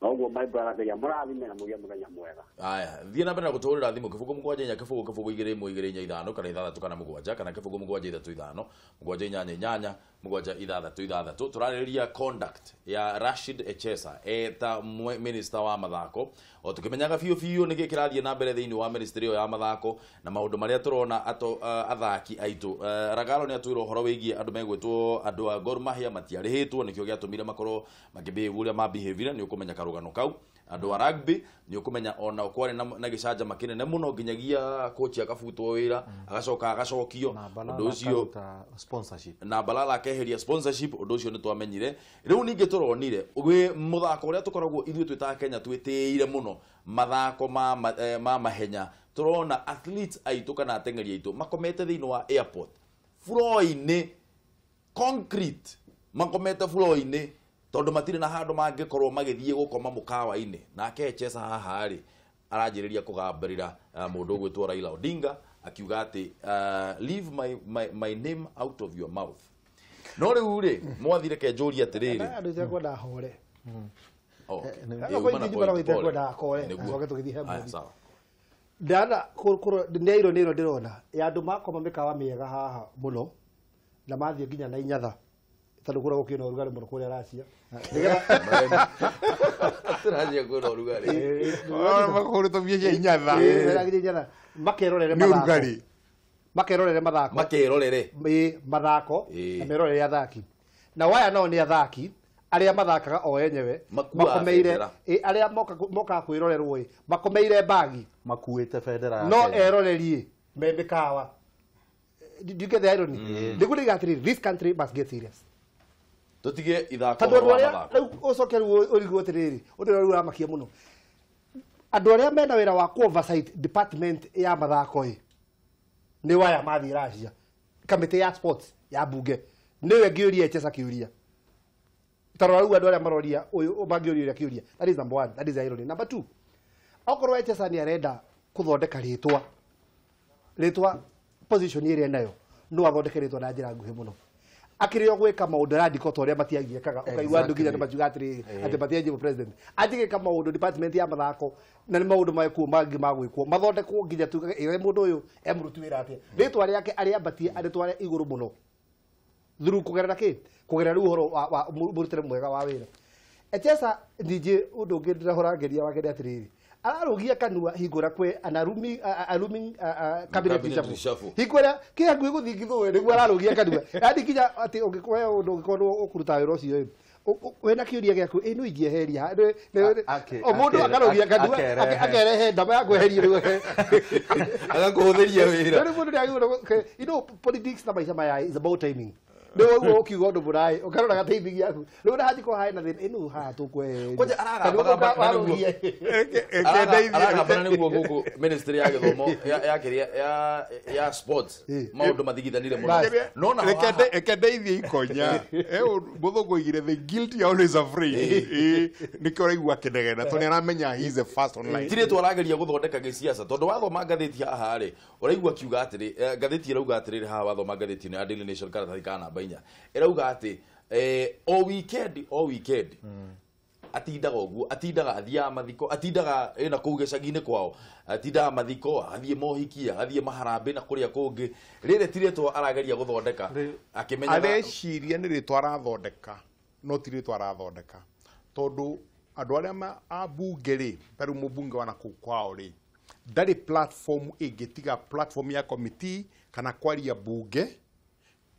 Noguo my brother Ngai amũrathime na mũgĩe mũthenya mwega. Aya, thiĩ na mbere na gũtũhũrĩra thimũ 0 7 4 0 0 2 1 2 4 5 kana 6 kana 7 kana 0 7 3 5 7 8 8 7 6 6. Tũrarĩrĩria conduct ya Rashid Echesa eta minister wa mathako o tũkĩmenyaga biũ biũ nĩkĩ kĩrathiĩ na mbere thĩinĩ wa ministry ĩyo ya mathako na maũndũ marĩa tũrona athaki aitũ. Ragalo nĩ atwĩra ũhoro wĩgiĩ andũ megwĩtwo andũ a Gor Mahia matiarĩhĩtwo nĩkĩo gĩatũmire makorwo makĩbehave ũrĩa mabehave, nĩ ũkũmenya karũgano kau. Andũ a rugby nĩ ũkũmenya ona kwarĩ na gĩcanjama kĩnene mũno nginyagia coach akabutwo wĩra agacoka agacokio ũndũ ũcio sponsorship na Balala akeheria sponsorship ũndũ ũcio nĩ twamenyire. Rĩu ningĩ tũronire gwĩ mũthako ũrĩa tũkoragwo ithuĩ twĩ ta Kenya twĩtĩĩire mũno mathako ma mahenya, tũrona athletes aitũ kana ateng'eri aitũ makomete thĩinĩ wa airport floor-inĩ concrete, makomete floor-inĩ tondũ matirĩ na handũ mangĩkorwo magĩthiĩ gũkoma mũkawa-inĩ. Nake Echesa haha rĩ aranjĩrĩria kũgambĩrĩra mũndũ ũgwĩtwo Raila Odinga akiuga atĩ leave my name out of your mouth. No rĩu rĩ mwathire ke njũrie atĩrĩrĩ andũ itekwenda hore. Ndana nĩ iro ndĩrona ya andũ makoma mĩkawa mĩega haha mũno na mathiĩ nginya na inyatha tondũ kũrĩa gũkĩna ũrugarĩ mũno kũrĩa Racia. Racia kwĩna ũrugarĩ. Makũrĩtwo mbia cia inyatha. Inyatha. Makerorere mathako. Makerorere mathako. Makerorere. Mathako na merorere athaki. Na waya nao nĩ athaki arĩa mathakaga o enyewe makomeire arĩa mokaga kwĩrorerwo makomeire bagi makuĩte bendera ya no erorerie me mĩkawa. Do you get the irony? Nĩguo ndĩiga atĩrĩrĩ, this country must get serious. Tũtige ithako tondũ andũ arĩa rĩu ũcoke rĩu ũrigwo atĩrĩrĩ, ũndũ ũrĩa rĩu ũramakia mũno, andũ arĩa mena wĩra wa ku oversight department ya mathako ĩ nĩ waya mathiĩ Racia, kamĩtĩ ya sports ya bunge nĩwe ngĩũria Echesa kĩũria tarora rĩu andũ arĩa maroria ũyũ mangĩũria ũrĩa kĩũria. That is number one, that is irony. Number two, okorwo Echesa nĩ arenda kũthondeka rĩtwa position ĩrĩa enayo no athondeke rĩtwa na njĩra nguhĩ mũno. Akĩrĩ o gwĩka maũndũ arandĩka ta ũrĩa Matiang'i ekaga, ũkaigua andũ nginya nĩmakiuga atĩrĩrĩ atĩ Matiang'i nĩ president anjĩgĩka maũndũ department ya mathako na nĩ maũndũ mekuo mangĩ ma gwĩkwo mathondekwo nginya tuge ĩ mũndũ ũyũ emũruti wĩra atĩa, rĩtwa rĩake arĩambatie arĩtware igũrũ mũno through kũgerera kĩ kũgerera rĩu ũhoro wa mũrutĩre mwega wa wĩra. Echesa ningĩ ũndũ ũngĩ ndĩrahũrangĩria wake nĩ atĩrĩrĩ, ararugia kanua hingũra kwĩ anarumi alumi cabinet reshuffle hingũra kĩ hakuhĩ gũthingithwo nĩguo ararugia kanua yani nginya atĩ ũngĩkorwo ũndũ ũngĩkorwo ũkũruta wĩra ũcio wĩna kĩũria gĩaku ĩ no ingĩeheria o mũndũ akarugia kanua akerehe ndama ya kweheria rĩu agakũhũthĩria wĩra. Rĩu mũndũ nĩagĩrĩirwo you know politics na maica maya is about timing. Nĩ ũguo ũkiuga ũndũ mũraĩ ũkarora gateithigi yaku rĩu na hajiko hae na thĩna ĩno haha tũkweheria Kwanja aragamba aragambana nĩguo gũkũ ministry ya gĩthomo ya kĩrĩa ya sports maũndũ mathigithanire mũno no na reke ndeithie ikonya mũthũngũ oigire the guilty are always afraid. Nĩkĩo ũraigua akĩnegena tondũ nĩaramenya he is the first online. Tirĩ twarageria gũthondeka gĩciaca tondũ wathoma ngathĩti haha rĩ ũraigua akiuga atĩrĩ ngathĩti ĩrauga atĩrĩrĩ haha wathoma ngathĩti ĩno ya Daily Nation karatathi ka namba 4 ĩrauga atĩ o weekend atindaga ũguo atindaga athiaga mathiko atindaga ĩna kũu gĩcagi-inĩ kwao atindaga mathiko agathiĩ mohiki agathiĩ maharambĩ na kũrĩa kũngĩ rĩrĩ ti rĩtwa arageria gũthondeka akĩmenyaga areciria nĩ rĩtwa arathondeka no ti rĩtwa arathondeka tondũ andũ arĩa ambunge rĩ ta rĩu mũmbunge wa nakũu kwao rĩ ndarĩ platform ĩngĩ tiga platform ya committee kana kwaria bunge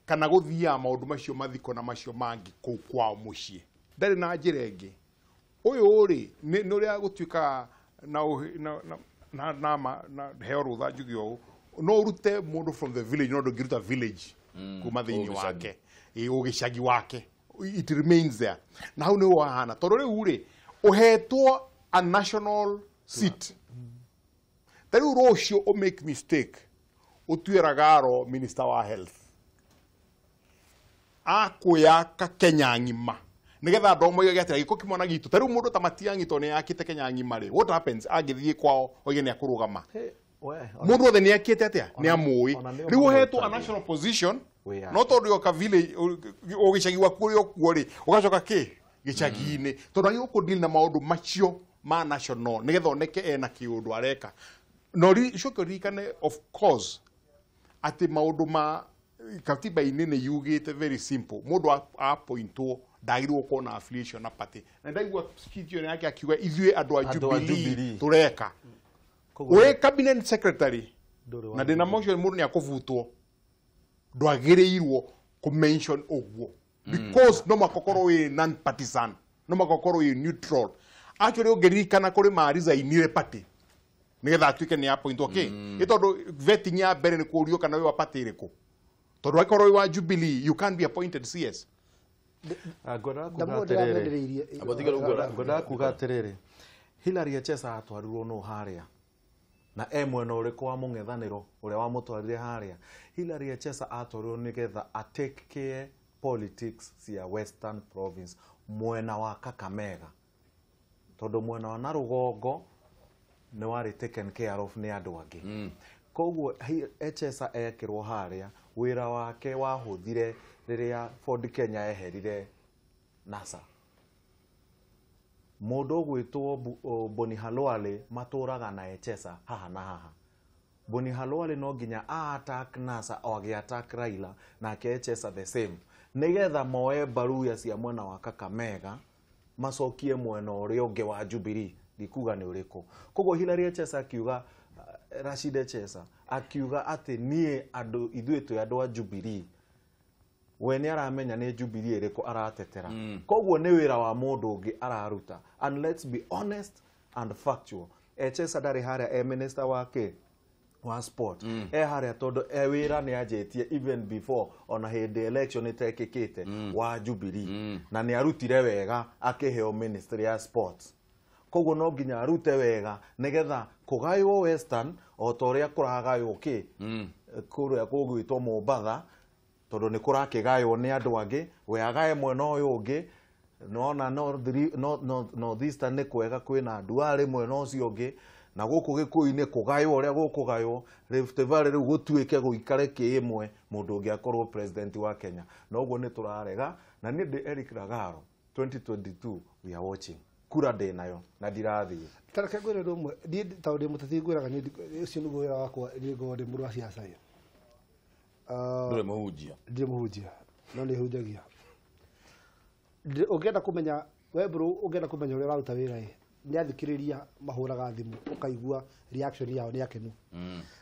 kana gũthiaga maũndũ macio mathiko na macio mangĩ kũu kwao mũciĩ ndarĩ na njĩra ĩngĩ ũyũ rĩ nĩ ũrĩa gũtuĩkaga na heo rũtha njuge ũũ no ũrute mũndũ from the village no ndũngĩruta village kuma thĩinĩ wake gĩcagi wake it remains there na hau nĩho hahana tondũ rĩu rĩ ũhetwo a national seat ta rĩu rũciũ ũ make mistake ũtue Ragaro minister wa health akwĩyaka Kenya ng'ima nigetha andũ moigage atĩrĩ gĩko kĩmwana gitũ ta rĩu mũndũ ta Matiang'i tondũ nĩakĩte Kenya ng'ima rĩ what happens angĩthiĩ kwao oige nĩakũrũgama mũndũ wothe nĩakĩte atĩa nĩamũĩ rĩu ũhetwo a national position no tondũ yoka village gĩcagi gwaku ũrĩa ũkuo rĩ ũgacoka kĩ gĩcagi-inĩ tondũ agĩrĩirwo kũ deal na maũndũ macio ma national nĩgetha oneke ena kĩũndũ areka no ũcoke ũririkane of course atĩ maũndũ ma katiba-inĩ nĩ yugĩte very simple mũndũ appointwo ndagĩrĩirwo gũkorwo na affiliation na party na ndaigua speech ĩyo yake akiuga ithuĩ andũ a Jubilee tũreka wĩ cabinet secretary na ndĩna motion mũndũ nĩakũbutwo ndwagĩrĩirwo kũ mention ũguo because no mũhaka ũkorwo wĩ non partisan no mũhaka ũkorwo wĩ neutral actually ũngĩririkana kũrĩ ma resignire party nĩgetha atuĩke nĩ appointwo kĩ nĩ tondũ vetting ya mbere nĩ kũũrio kana wĩ wa party ĩrĩkũ tondũ angĩkorwo wĩ wa Jubilee you can't be appointed CS. Ngwendaga kuga atĩrĩrĩ Hillary Echesa atwarirwo nũ harĩa na e mwena ũrĩkũ wa mũng'ethanĩro ũrĩa wamũtwarire harĩa Hillary Echesa atwarirwo nĩgetha a take care politics cia Western Province mwena wa Kakamega tondũ mwena wa Narugongo nĩ warĩ taken care of nĩ andũ angĩ koguo Echesa ekĩrwo harĩa wĩra wake wahũthire rĩrĩa Ford Kenya eherire NASA mũndũ ũgwĩtwo Boni Khalwale matũraga na Echesa haha na haha Boni Khalwale no nginya a attack NASA o agĩ attack Raila nake Echesa the same nĩgetha moe mbaruya cia mwena wa Kakamega macokie mwena ũrĩa ũngĩ wa Jubilee ndikuga nĩ ũrĩkũ koguo Hillary Echesa akiuga Rashid Echesa akiuga atĩ niĩ andũ ithuĩ twĩ andũ a Jubilee we nĩ aramenya nĩ Jubilee ĩrĩkũ aratetera koguo nĩ wĩra wa mũndũ ũngĩ araruta and let's be honest and factual Echesa ndarĩ harĩa e minister wake wa sport e harĩa tondũ e wĩra nĩ anjĩtie even before ona hĩndĩ election ĩtekĩkĩte wa Jubilee na nĩ arutire wega akĩheo ministry ya sports koguo no nginya arute wega nĩgetha kũgaywo Western o ta ũrĩa kũragaywo kĩ kũrĩa kũgwĩtwo Mombatha tondũ nĩ kũrakĩgaywo nĩ andũ angĩ we agae mwena ũyũ ũngĩ nona North Eastern nĩ kwega kwĩna Duale mwena ũcio ũngĩ na gũkũ Gĩkũyũ-inĩ kũgaywo ũrĩa gũkũgaywo Rift Valley rĩu gũtuĩke gũikare kĩ ĩmwe mũndũ ũngĩ akorwo president wa Kenya na ũguo nĩ tũrarega na niĩ ndĩ Eric Ragaro 2022 we are watching kura ndĩ nayo na ndirathiĩ Ta reke ngwĩre ũndũ ũmwe niĩ tondũ ndĩ mũteti ngwĩraga niĩ ũcio nĩguo wĩra wakwa niĩ ngoragwo ndĩ mũndũ wa ciaca ĩ. Ndũrĩ mũhunjia ndirĩ mũhunjia no nĩ hunjagia ũngĩenda kũmenya we bro ũngĩenda kũmenya ũrĩa ũraruta wĩra ĩ nĩ athikĩrĩria mahũraga thimũ ũkaigua reaction yao nĩ akenu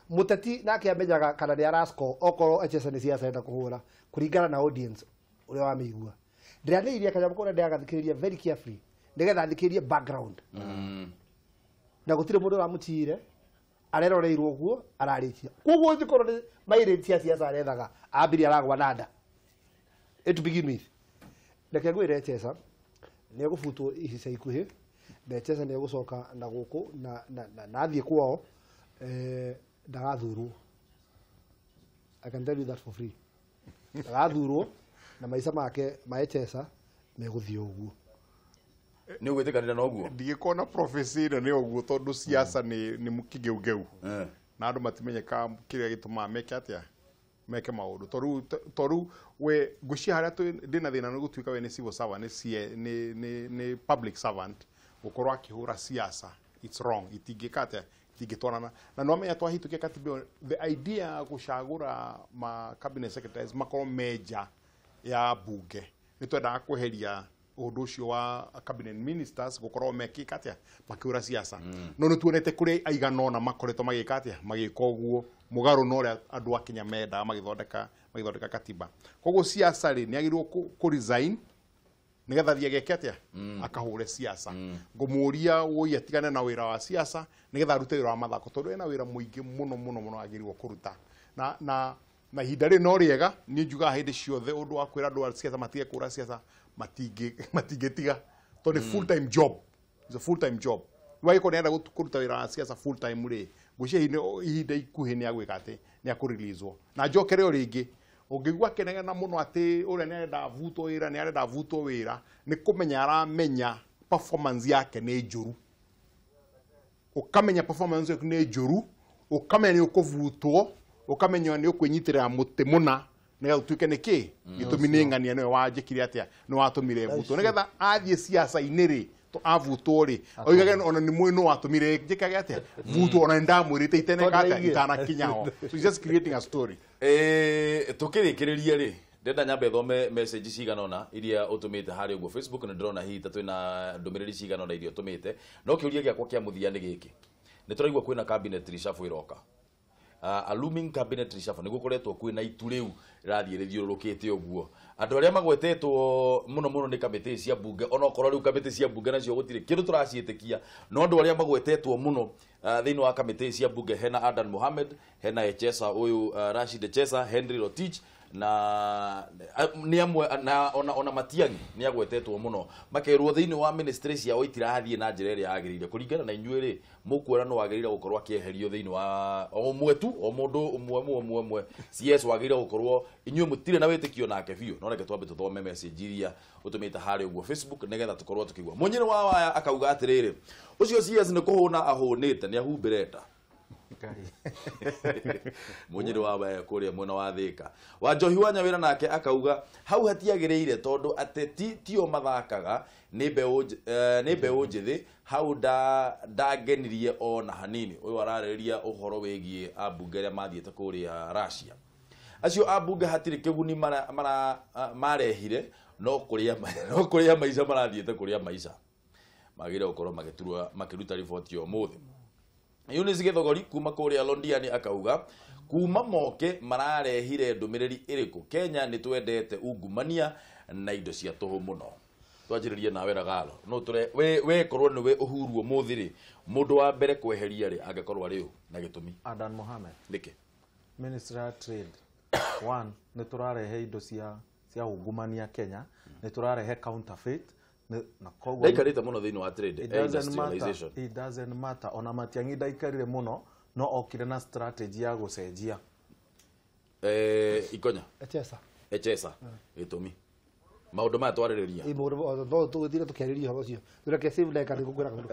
mũteti nake amenyaga kana nĩ arascore okorwo Echesa nĩ ciaca enda kũhũra kũringana na audience ũrĩa wamĩigua ndĩranĩirie kanyamũ kau ndĩragathikĩrĩria very carefully nĩgetha thikĩrĩrie background na gũtirĩ mũndũ ũramũtiire areroreirwo ũguo ararĩkia koguo angĩkorwo nĩ mairĩti cia ciaca arethaga ambirie aragwa na nda To begin with, reke ngwĩre Echesa nĩ egũbutwo ica ikuhĩ, na Echesa nĩ egũcoka na gũkũ na athiĩ kwao, ndagathurwo. I can tell you that for free. Ndagathurwo na maica make ma Echesa megũthiĩ ũguo. Nĩ ũgwĩtĩkanĩra na ũguo? Ndigĩkorwo na prophecy ĩno nĩ ũguo tondũ siasa nĩ kĩgeugeu na andũ matimenyekaga kĩrĩa gĩtũmaga meke atĩa, meke maũndũ. Tondũ we ngwĩciria harĩa ndĩna thĩna nĩ gũtuĩka we nĩ civil servant, nĩ public servant, gũkorwo akĩhũra siasa, it's wrong, itingĩka atĩa, itingĩtwarana. Na nĩ wamenya twahĩtũkia katiba ĩyo, the idea ya gũcagũra ma cabinet secretaries makorwo me nja ya bunge, nĩ twendaga kweheria ũndũ ũcio wa cabinet ministers gũkorwo mekĩka atĩa, makĩhũra siasa. No nĩ tuonete kũrĩ aigana ũna makoretwo magĩka atĩa, magĩka ũguo mũgarũ na ũrĩa andũ a Kenya mendaga magĩthondeka katiba. Koguo siasa rĩ, nĩ agĩrĩirwo kũ resign nĩgetha athiĩ ageke atĩa, akahũre siasa. Ngũmũria woi atigane na wĩra wa siasa nĩgetha arute wĩra wa mathako, tondũ ena wĩra mũingĩ mũno mũno mũno agĩrĩirwo kũruta. Na ihinda rĩrĩ no rĩega, niĩ njugaga hĩndĩ ciothe ũndũ wa kwĩra andũ a siasa matige kũhũra siasa, matingĩtiga tondũ nĩ full time job. It's a full time job. Wagĩkorwo nĩ arenda kũruta wĩra wa siasa full time rĩ, ngwĩciria ihinda ikuhĩ nĩ agwĩka atĩ nĩ akũreleaswo. Na njokere o rĩngĩ, ũngĩigua akĩnegena mũno atĩ ũrĩa nĩ arenda avutwo wĩra, nĩ arenda avutwo wĩra, nĩ kũmenya aramenya performance yake nĩ njũru. Ũkamenya performance yaku nĩ njũru, ũkamenya nĩ ũkũvutwo, ũkamenya nĩ ũkwĩnyitĩrĩra mũtĩ mũna nĩgetha ũtuĩke nĩ kĩ gĩtũmi nĩ ng'ania nĩwe wanjĩkire atĩa, nĩ watũmire vutwo, nĩgetha athiĩ siasa-inĩ rĩ, avutwo rĩ, oigage ona nĩ mwĩ nũ watũmire njĩkage atĩa, vutwo, ona nĩ ndamwĩrĩte iteneka atĩa, itanakinya ho. So he's just creating a story. Tũkĩrĩkĩrĩria rĩ, ndĩrenda nyambe thome message cigana ũna iria ũtũmĩte harĩa ũguo Facebook, na ndĩrona hihi ta twĩna ndũmĩrĩri cigana ũna iria ũtũmĩte. No kĩũria gĩakwa kĩa mũthia nĩ gĩkĩ, nĩ tũraigua kwĩna cabinet reshuffle ĩroka. A looming cabinet reshuffle, nĩ gũkoretwo kwĩna itu rĩu rĩrathiĩ rĩthiũrũrũkĩte ũguo. Andũ arĩa magwetetwo mũno mũno nĩ kamĩtĩ cia bunge, onokorwo rĩu kamĩtĩ cia bunge nacio gũtirĩ kĩndũ tũraciĩtĩkia, no andũ arĩa magwetetwo mũno thĩinĩ wa kamĩtĩ cia bunge hena Adan Mohamed, hena Echesa ũyũ, Rashid Echesa, Henry Rotich, na nĩ amwe na ona Matiang'i nĩ agwetetwo mũno, makerwo thĩinĩ wa ministry ciao itirathiĩ na njĩra ĩrĩa yagĩrĩire. Kũringana na inyuĩ rĩ, mũkuona no wagĩrĩire gũkorwo akĩeherio thĩinĩ wa o ũmwe tu, o mũndũ ũmwe ũmwe ũmwe CS wagĩrĩire gũkorwo inyuĩ mũtirĩ na wĩtĩkio nake biũ. No reke twambe tũthome message iria ũtũmĩte harĩa ũguo Facebook nĩgetha tũkorwo tũkĩigua. Mũnyĩrĩ wa waya akauga atĩrĩrĩ, ũcio CS nĩ kũhũna ahũnĩte, nĩ ahumbĩre nda. Mũnyĩrĩ wa waya kũrĩa mwena wa Thĩka. Wa Njohi wa Nyawĩra nake akauga hau hatiagĩrĩire tondũ ateti tio mathakaga, nĩ mbeũ njĩthĩ, hau ndangenirie ona hanini. Ũyũ ararĩrĩria ũhoro wĩgiĩ ambunge arĩa mathiĩte kũrĩa Russia. Acio ambunge hatirĩ kĩguni marehire, no kũrĩa maica marathiĩte kũrĩa maica. Magĩrĩire gũkorwo makĩruta riboti ũmũthĩ. Eunice Githogori kuma kũrĩa Londiani akauga kuma moke mararehire ndũmĩrĩri ĩrĩkũ, Kenya nĩ twendete ungumania na indo cia tũhũ mũno. Twanjĩrĩrie nawe Ragalo, no tũre we korwo nĩwe Uhuru ũmũthĩ rĩ, mũndũ wa mbere kweheria rĩ angĩkorwo arĩ ũ na gĩtũmi? Adan Mohamed. Nĩkĩ? Ministry ya Trade. One, nĩ tũrarehe indo cia ungumania Kenya, nĩ tũrarehe counterfeit. Ndaikarĩte mũno thĩinĩ wa trade industrialization. It doesn't matter. Ona Matiang'i ndaikarire mũno, no okire na strategy ya gũcenjia. Ikonya. Echesa. Gĩtũmi. Maũndũ maya twarĩrĩria. No tũgĩthire tũkĩarĩria ũhoro ũcio. Reke save like nĩ ngũkwĩra kaũndũ.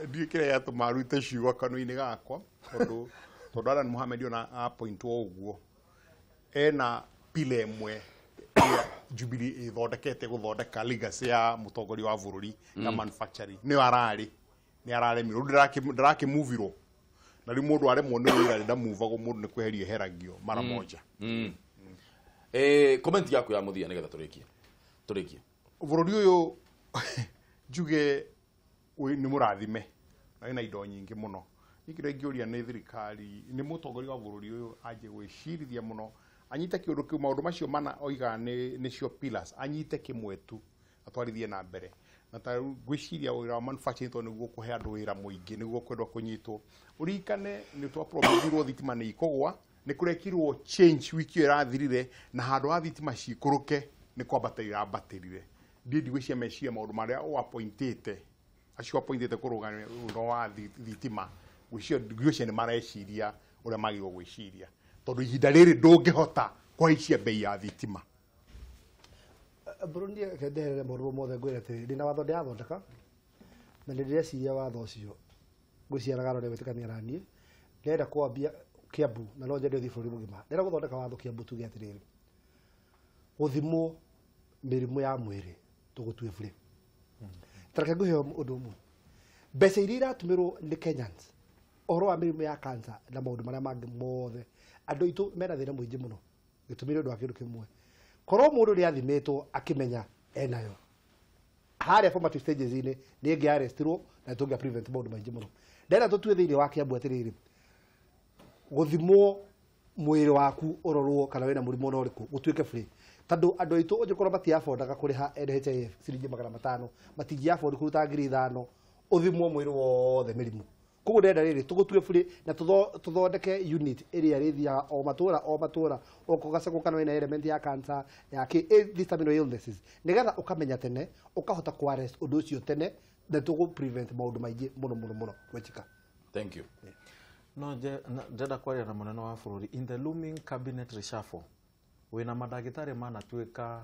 Ndiũĩ kĩrĩa gĩatũma arute ciugo kanua-inĩ gakwa, tondũ Adan Mohamed ona appointwo ũguo ena pile ĩmwe Jubilee ithondekete gũthondeka legacy ya mũtongoria wa bũrũri ya manufacturing. Nĩyo ararĩ, nĩ araremirwo, rĩu ndarakĩmuvirwo. Na rĩu mũndũ aremwo nĩ wĩra ndamuvagwo, mũndũ nĩ kweherio eheragio mara moja. Comment yaku ya mũthia nĩgetha tũrĩkie. Tũrĩkie. Bũrũri ũyũ njuge nĩ mũrathime na wĩna indo nyingĩ mũno. Niĩ kĩrĩa ingĩũria nĩ thirikari, nĩ mũtongoria wa bũrũri ũyũ anjie gwĩcirithia mũno, anyite kĩũndũ kĩu, maũndũ macio mana oigaga nĩcio pillars, anyite kĩmwe tu atwarithie na mbere. Na ta rĩu ngwĩciria wĩra wa manufacturing tondũ nĩguo kũhe andũ wĩra mũingĩ, nĩguo kwendwo kũnyitwo. Ũririkane nĩ twapromisirwo thitima nĩ ikũgwa Nĩ kũrekirwo change wiki ĩyo ĩrathirire na handũ ha thitima cikũrũke nĩ kwambata irambatĩrire. Ndiĩ ndigwĩciria meciria maũndũ marĩa ũappointĩte acio appointĩte kũrũgamia ũhoro wa thitima, ngwĩciria nĩ mareciria ũrĩa magĩrĩirwo gwĩciria, tondũ ihinda rĩrĩ ndũngĩhota kũhaicia bei ya thitima. Mbũrũ niĩ reke ndeherere maũndũ mothe ngwĩre atĩrĩ, ndĩna watho ndĩrathondeka na nĩ ndĩreciria watho ũcio ngwĩciria arĩa gwĩtĩkania na niĩ. Ndĩrenda kwambia Kiambu na no nyende ũthiĩ bũrũri mũgima. Ndĩrenda gũthondeka watho Kiambu tuge atĩrĩrĩ, gũthimwo mĩrimũ ya mwĩrĩ tũgũtue bure. Ta reke ngũhe ũndũ ũmwe, mbeca iria iratũmĩrwo nĩ Kenyans ũhoro wa mĩrimũ ya cancer na maũndũ marĩa mangĩ mothe, andũ aitũ mena thĩna mũingĩ mũno gĩtũmi nĩ ũndũ wa kĩndũ kĩmwe, korwo mũndũ nĩ athimĩtwo akĩmenya enayo harĩa formative stages inĩ nĩ ĩngĩ arrestirwo na tũngĩa prevent maũndũ maingĩ mũno. Ndĩrenda tũtue thĩinĩ wa Kiambu atĩrĩrĩ, gũthimwo mwĩrĩ waku ũrorwo kana wĩna mũrimũ ona ũrĩkũ gũtuĩke free, tondũ andũ aitũ ũngĩkorwo matiafondaga kũrĩha NHIF ciringi 500 matingĩabondi kũruta 5,000 ũthimwo mwĩrĩ wothe mĩrimũ. Koguo ndĩrenda rĩrĩ tũgũtue free na tũthondeke unit ĩrĩa ĩrĩthiaga o matũra o matũra ũgacagwo kana wĩna element ya cancer ya kĩ these terminal illnesses, nĩgetha ũkamenya tene ũkahota kũ arrest ũndũ ũcio tene na tũgũ prevent maũndũ maingĩ mũno mũno mũno gwĩkĩka. Thank you. No ndĩrenda kwaria na mũnene wa bũrũri in the looming cabinet reshuffle wĩna mandagĩtarĩ manatuĩka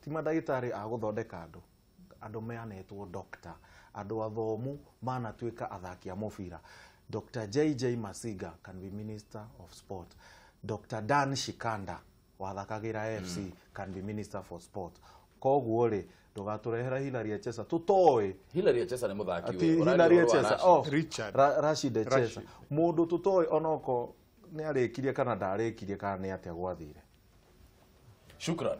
ti mandagĩtarĩ a gũthondeka andũ, andũ meanĩtwo doctor, andũ athomu manatuĩka athaki a mũbira. Dr. JJ Masiga can be minister of sport. Dr. Dan Shikanda wathakagĩra AFC can be minister for sport. Koguo rĩ ndũgatũrehera Hilary Echesa tũtoĩ. Hilary Echesa nĩ mũthaki ũyũ. Hilary Echesa, oh, Richard. Rashid Echesa. Mũndũ tũtoĩ onoko nĩ arĩkirie kana ndarĩkirie kana nĩ atĩa gwathire. Shukran.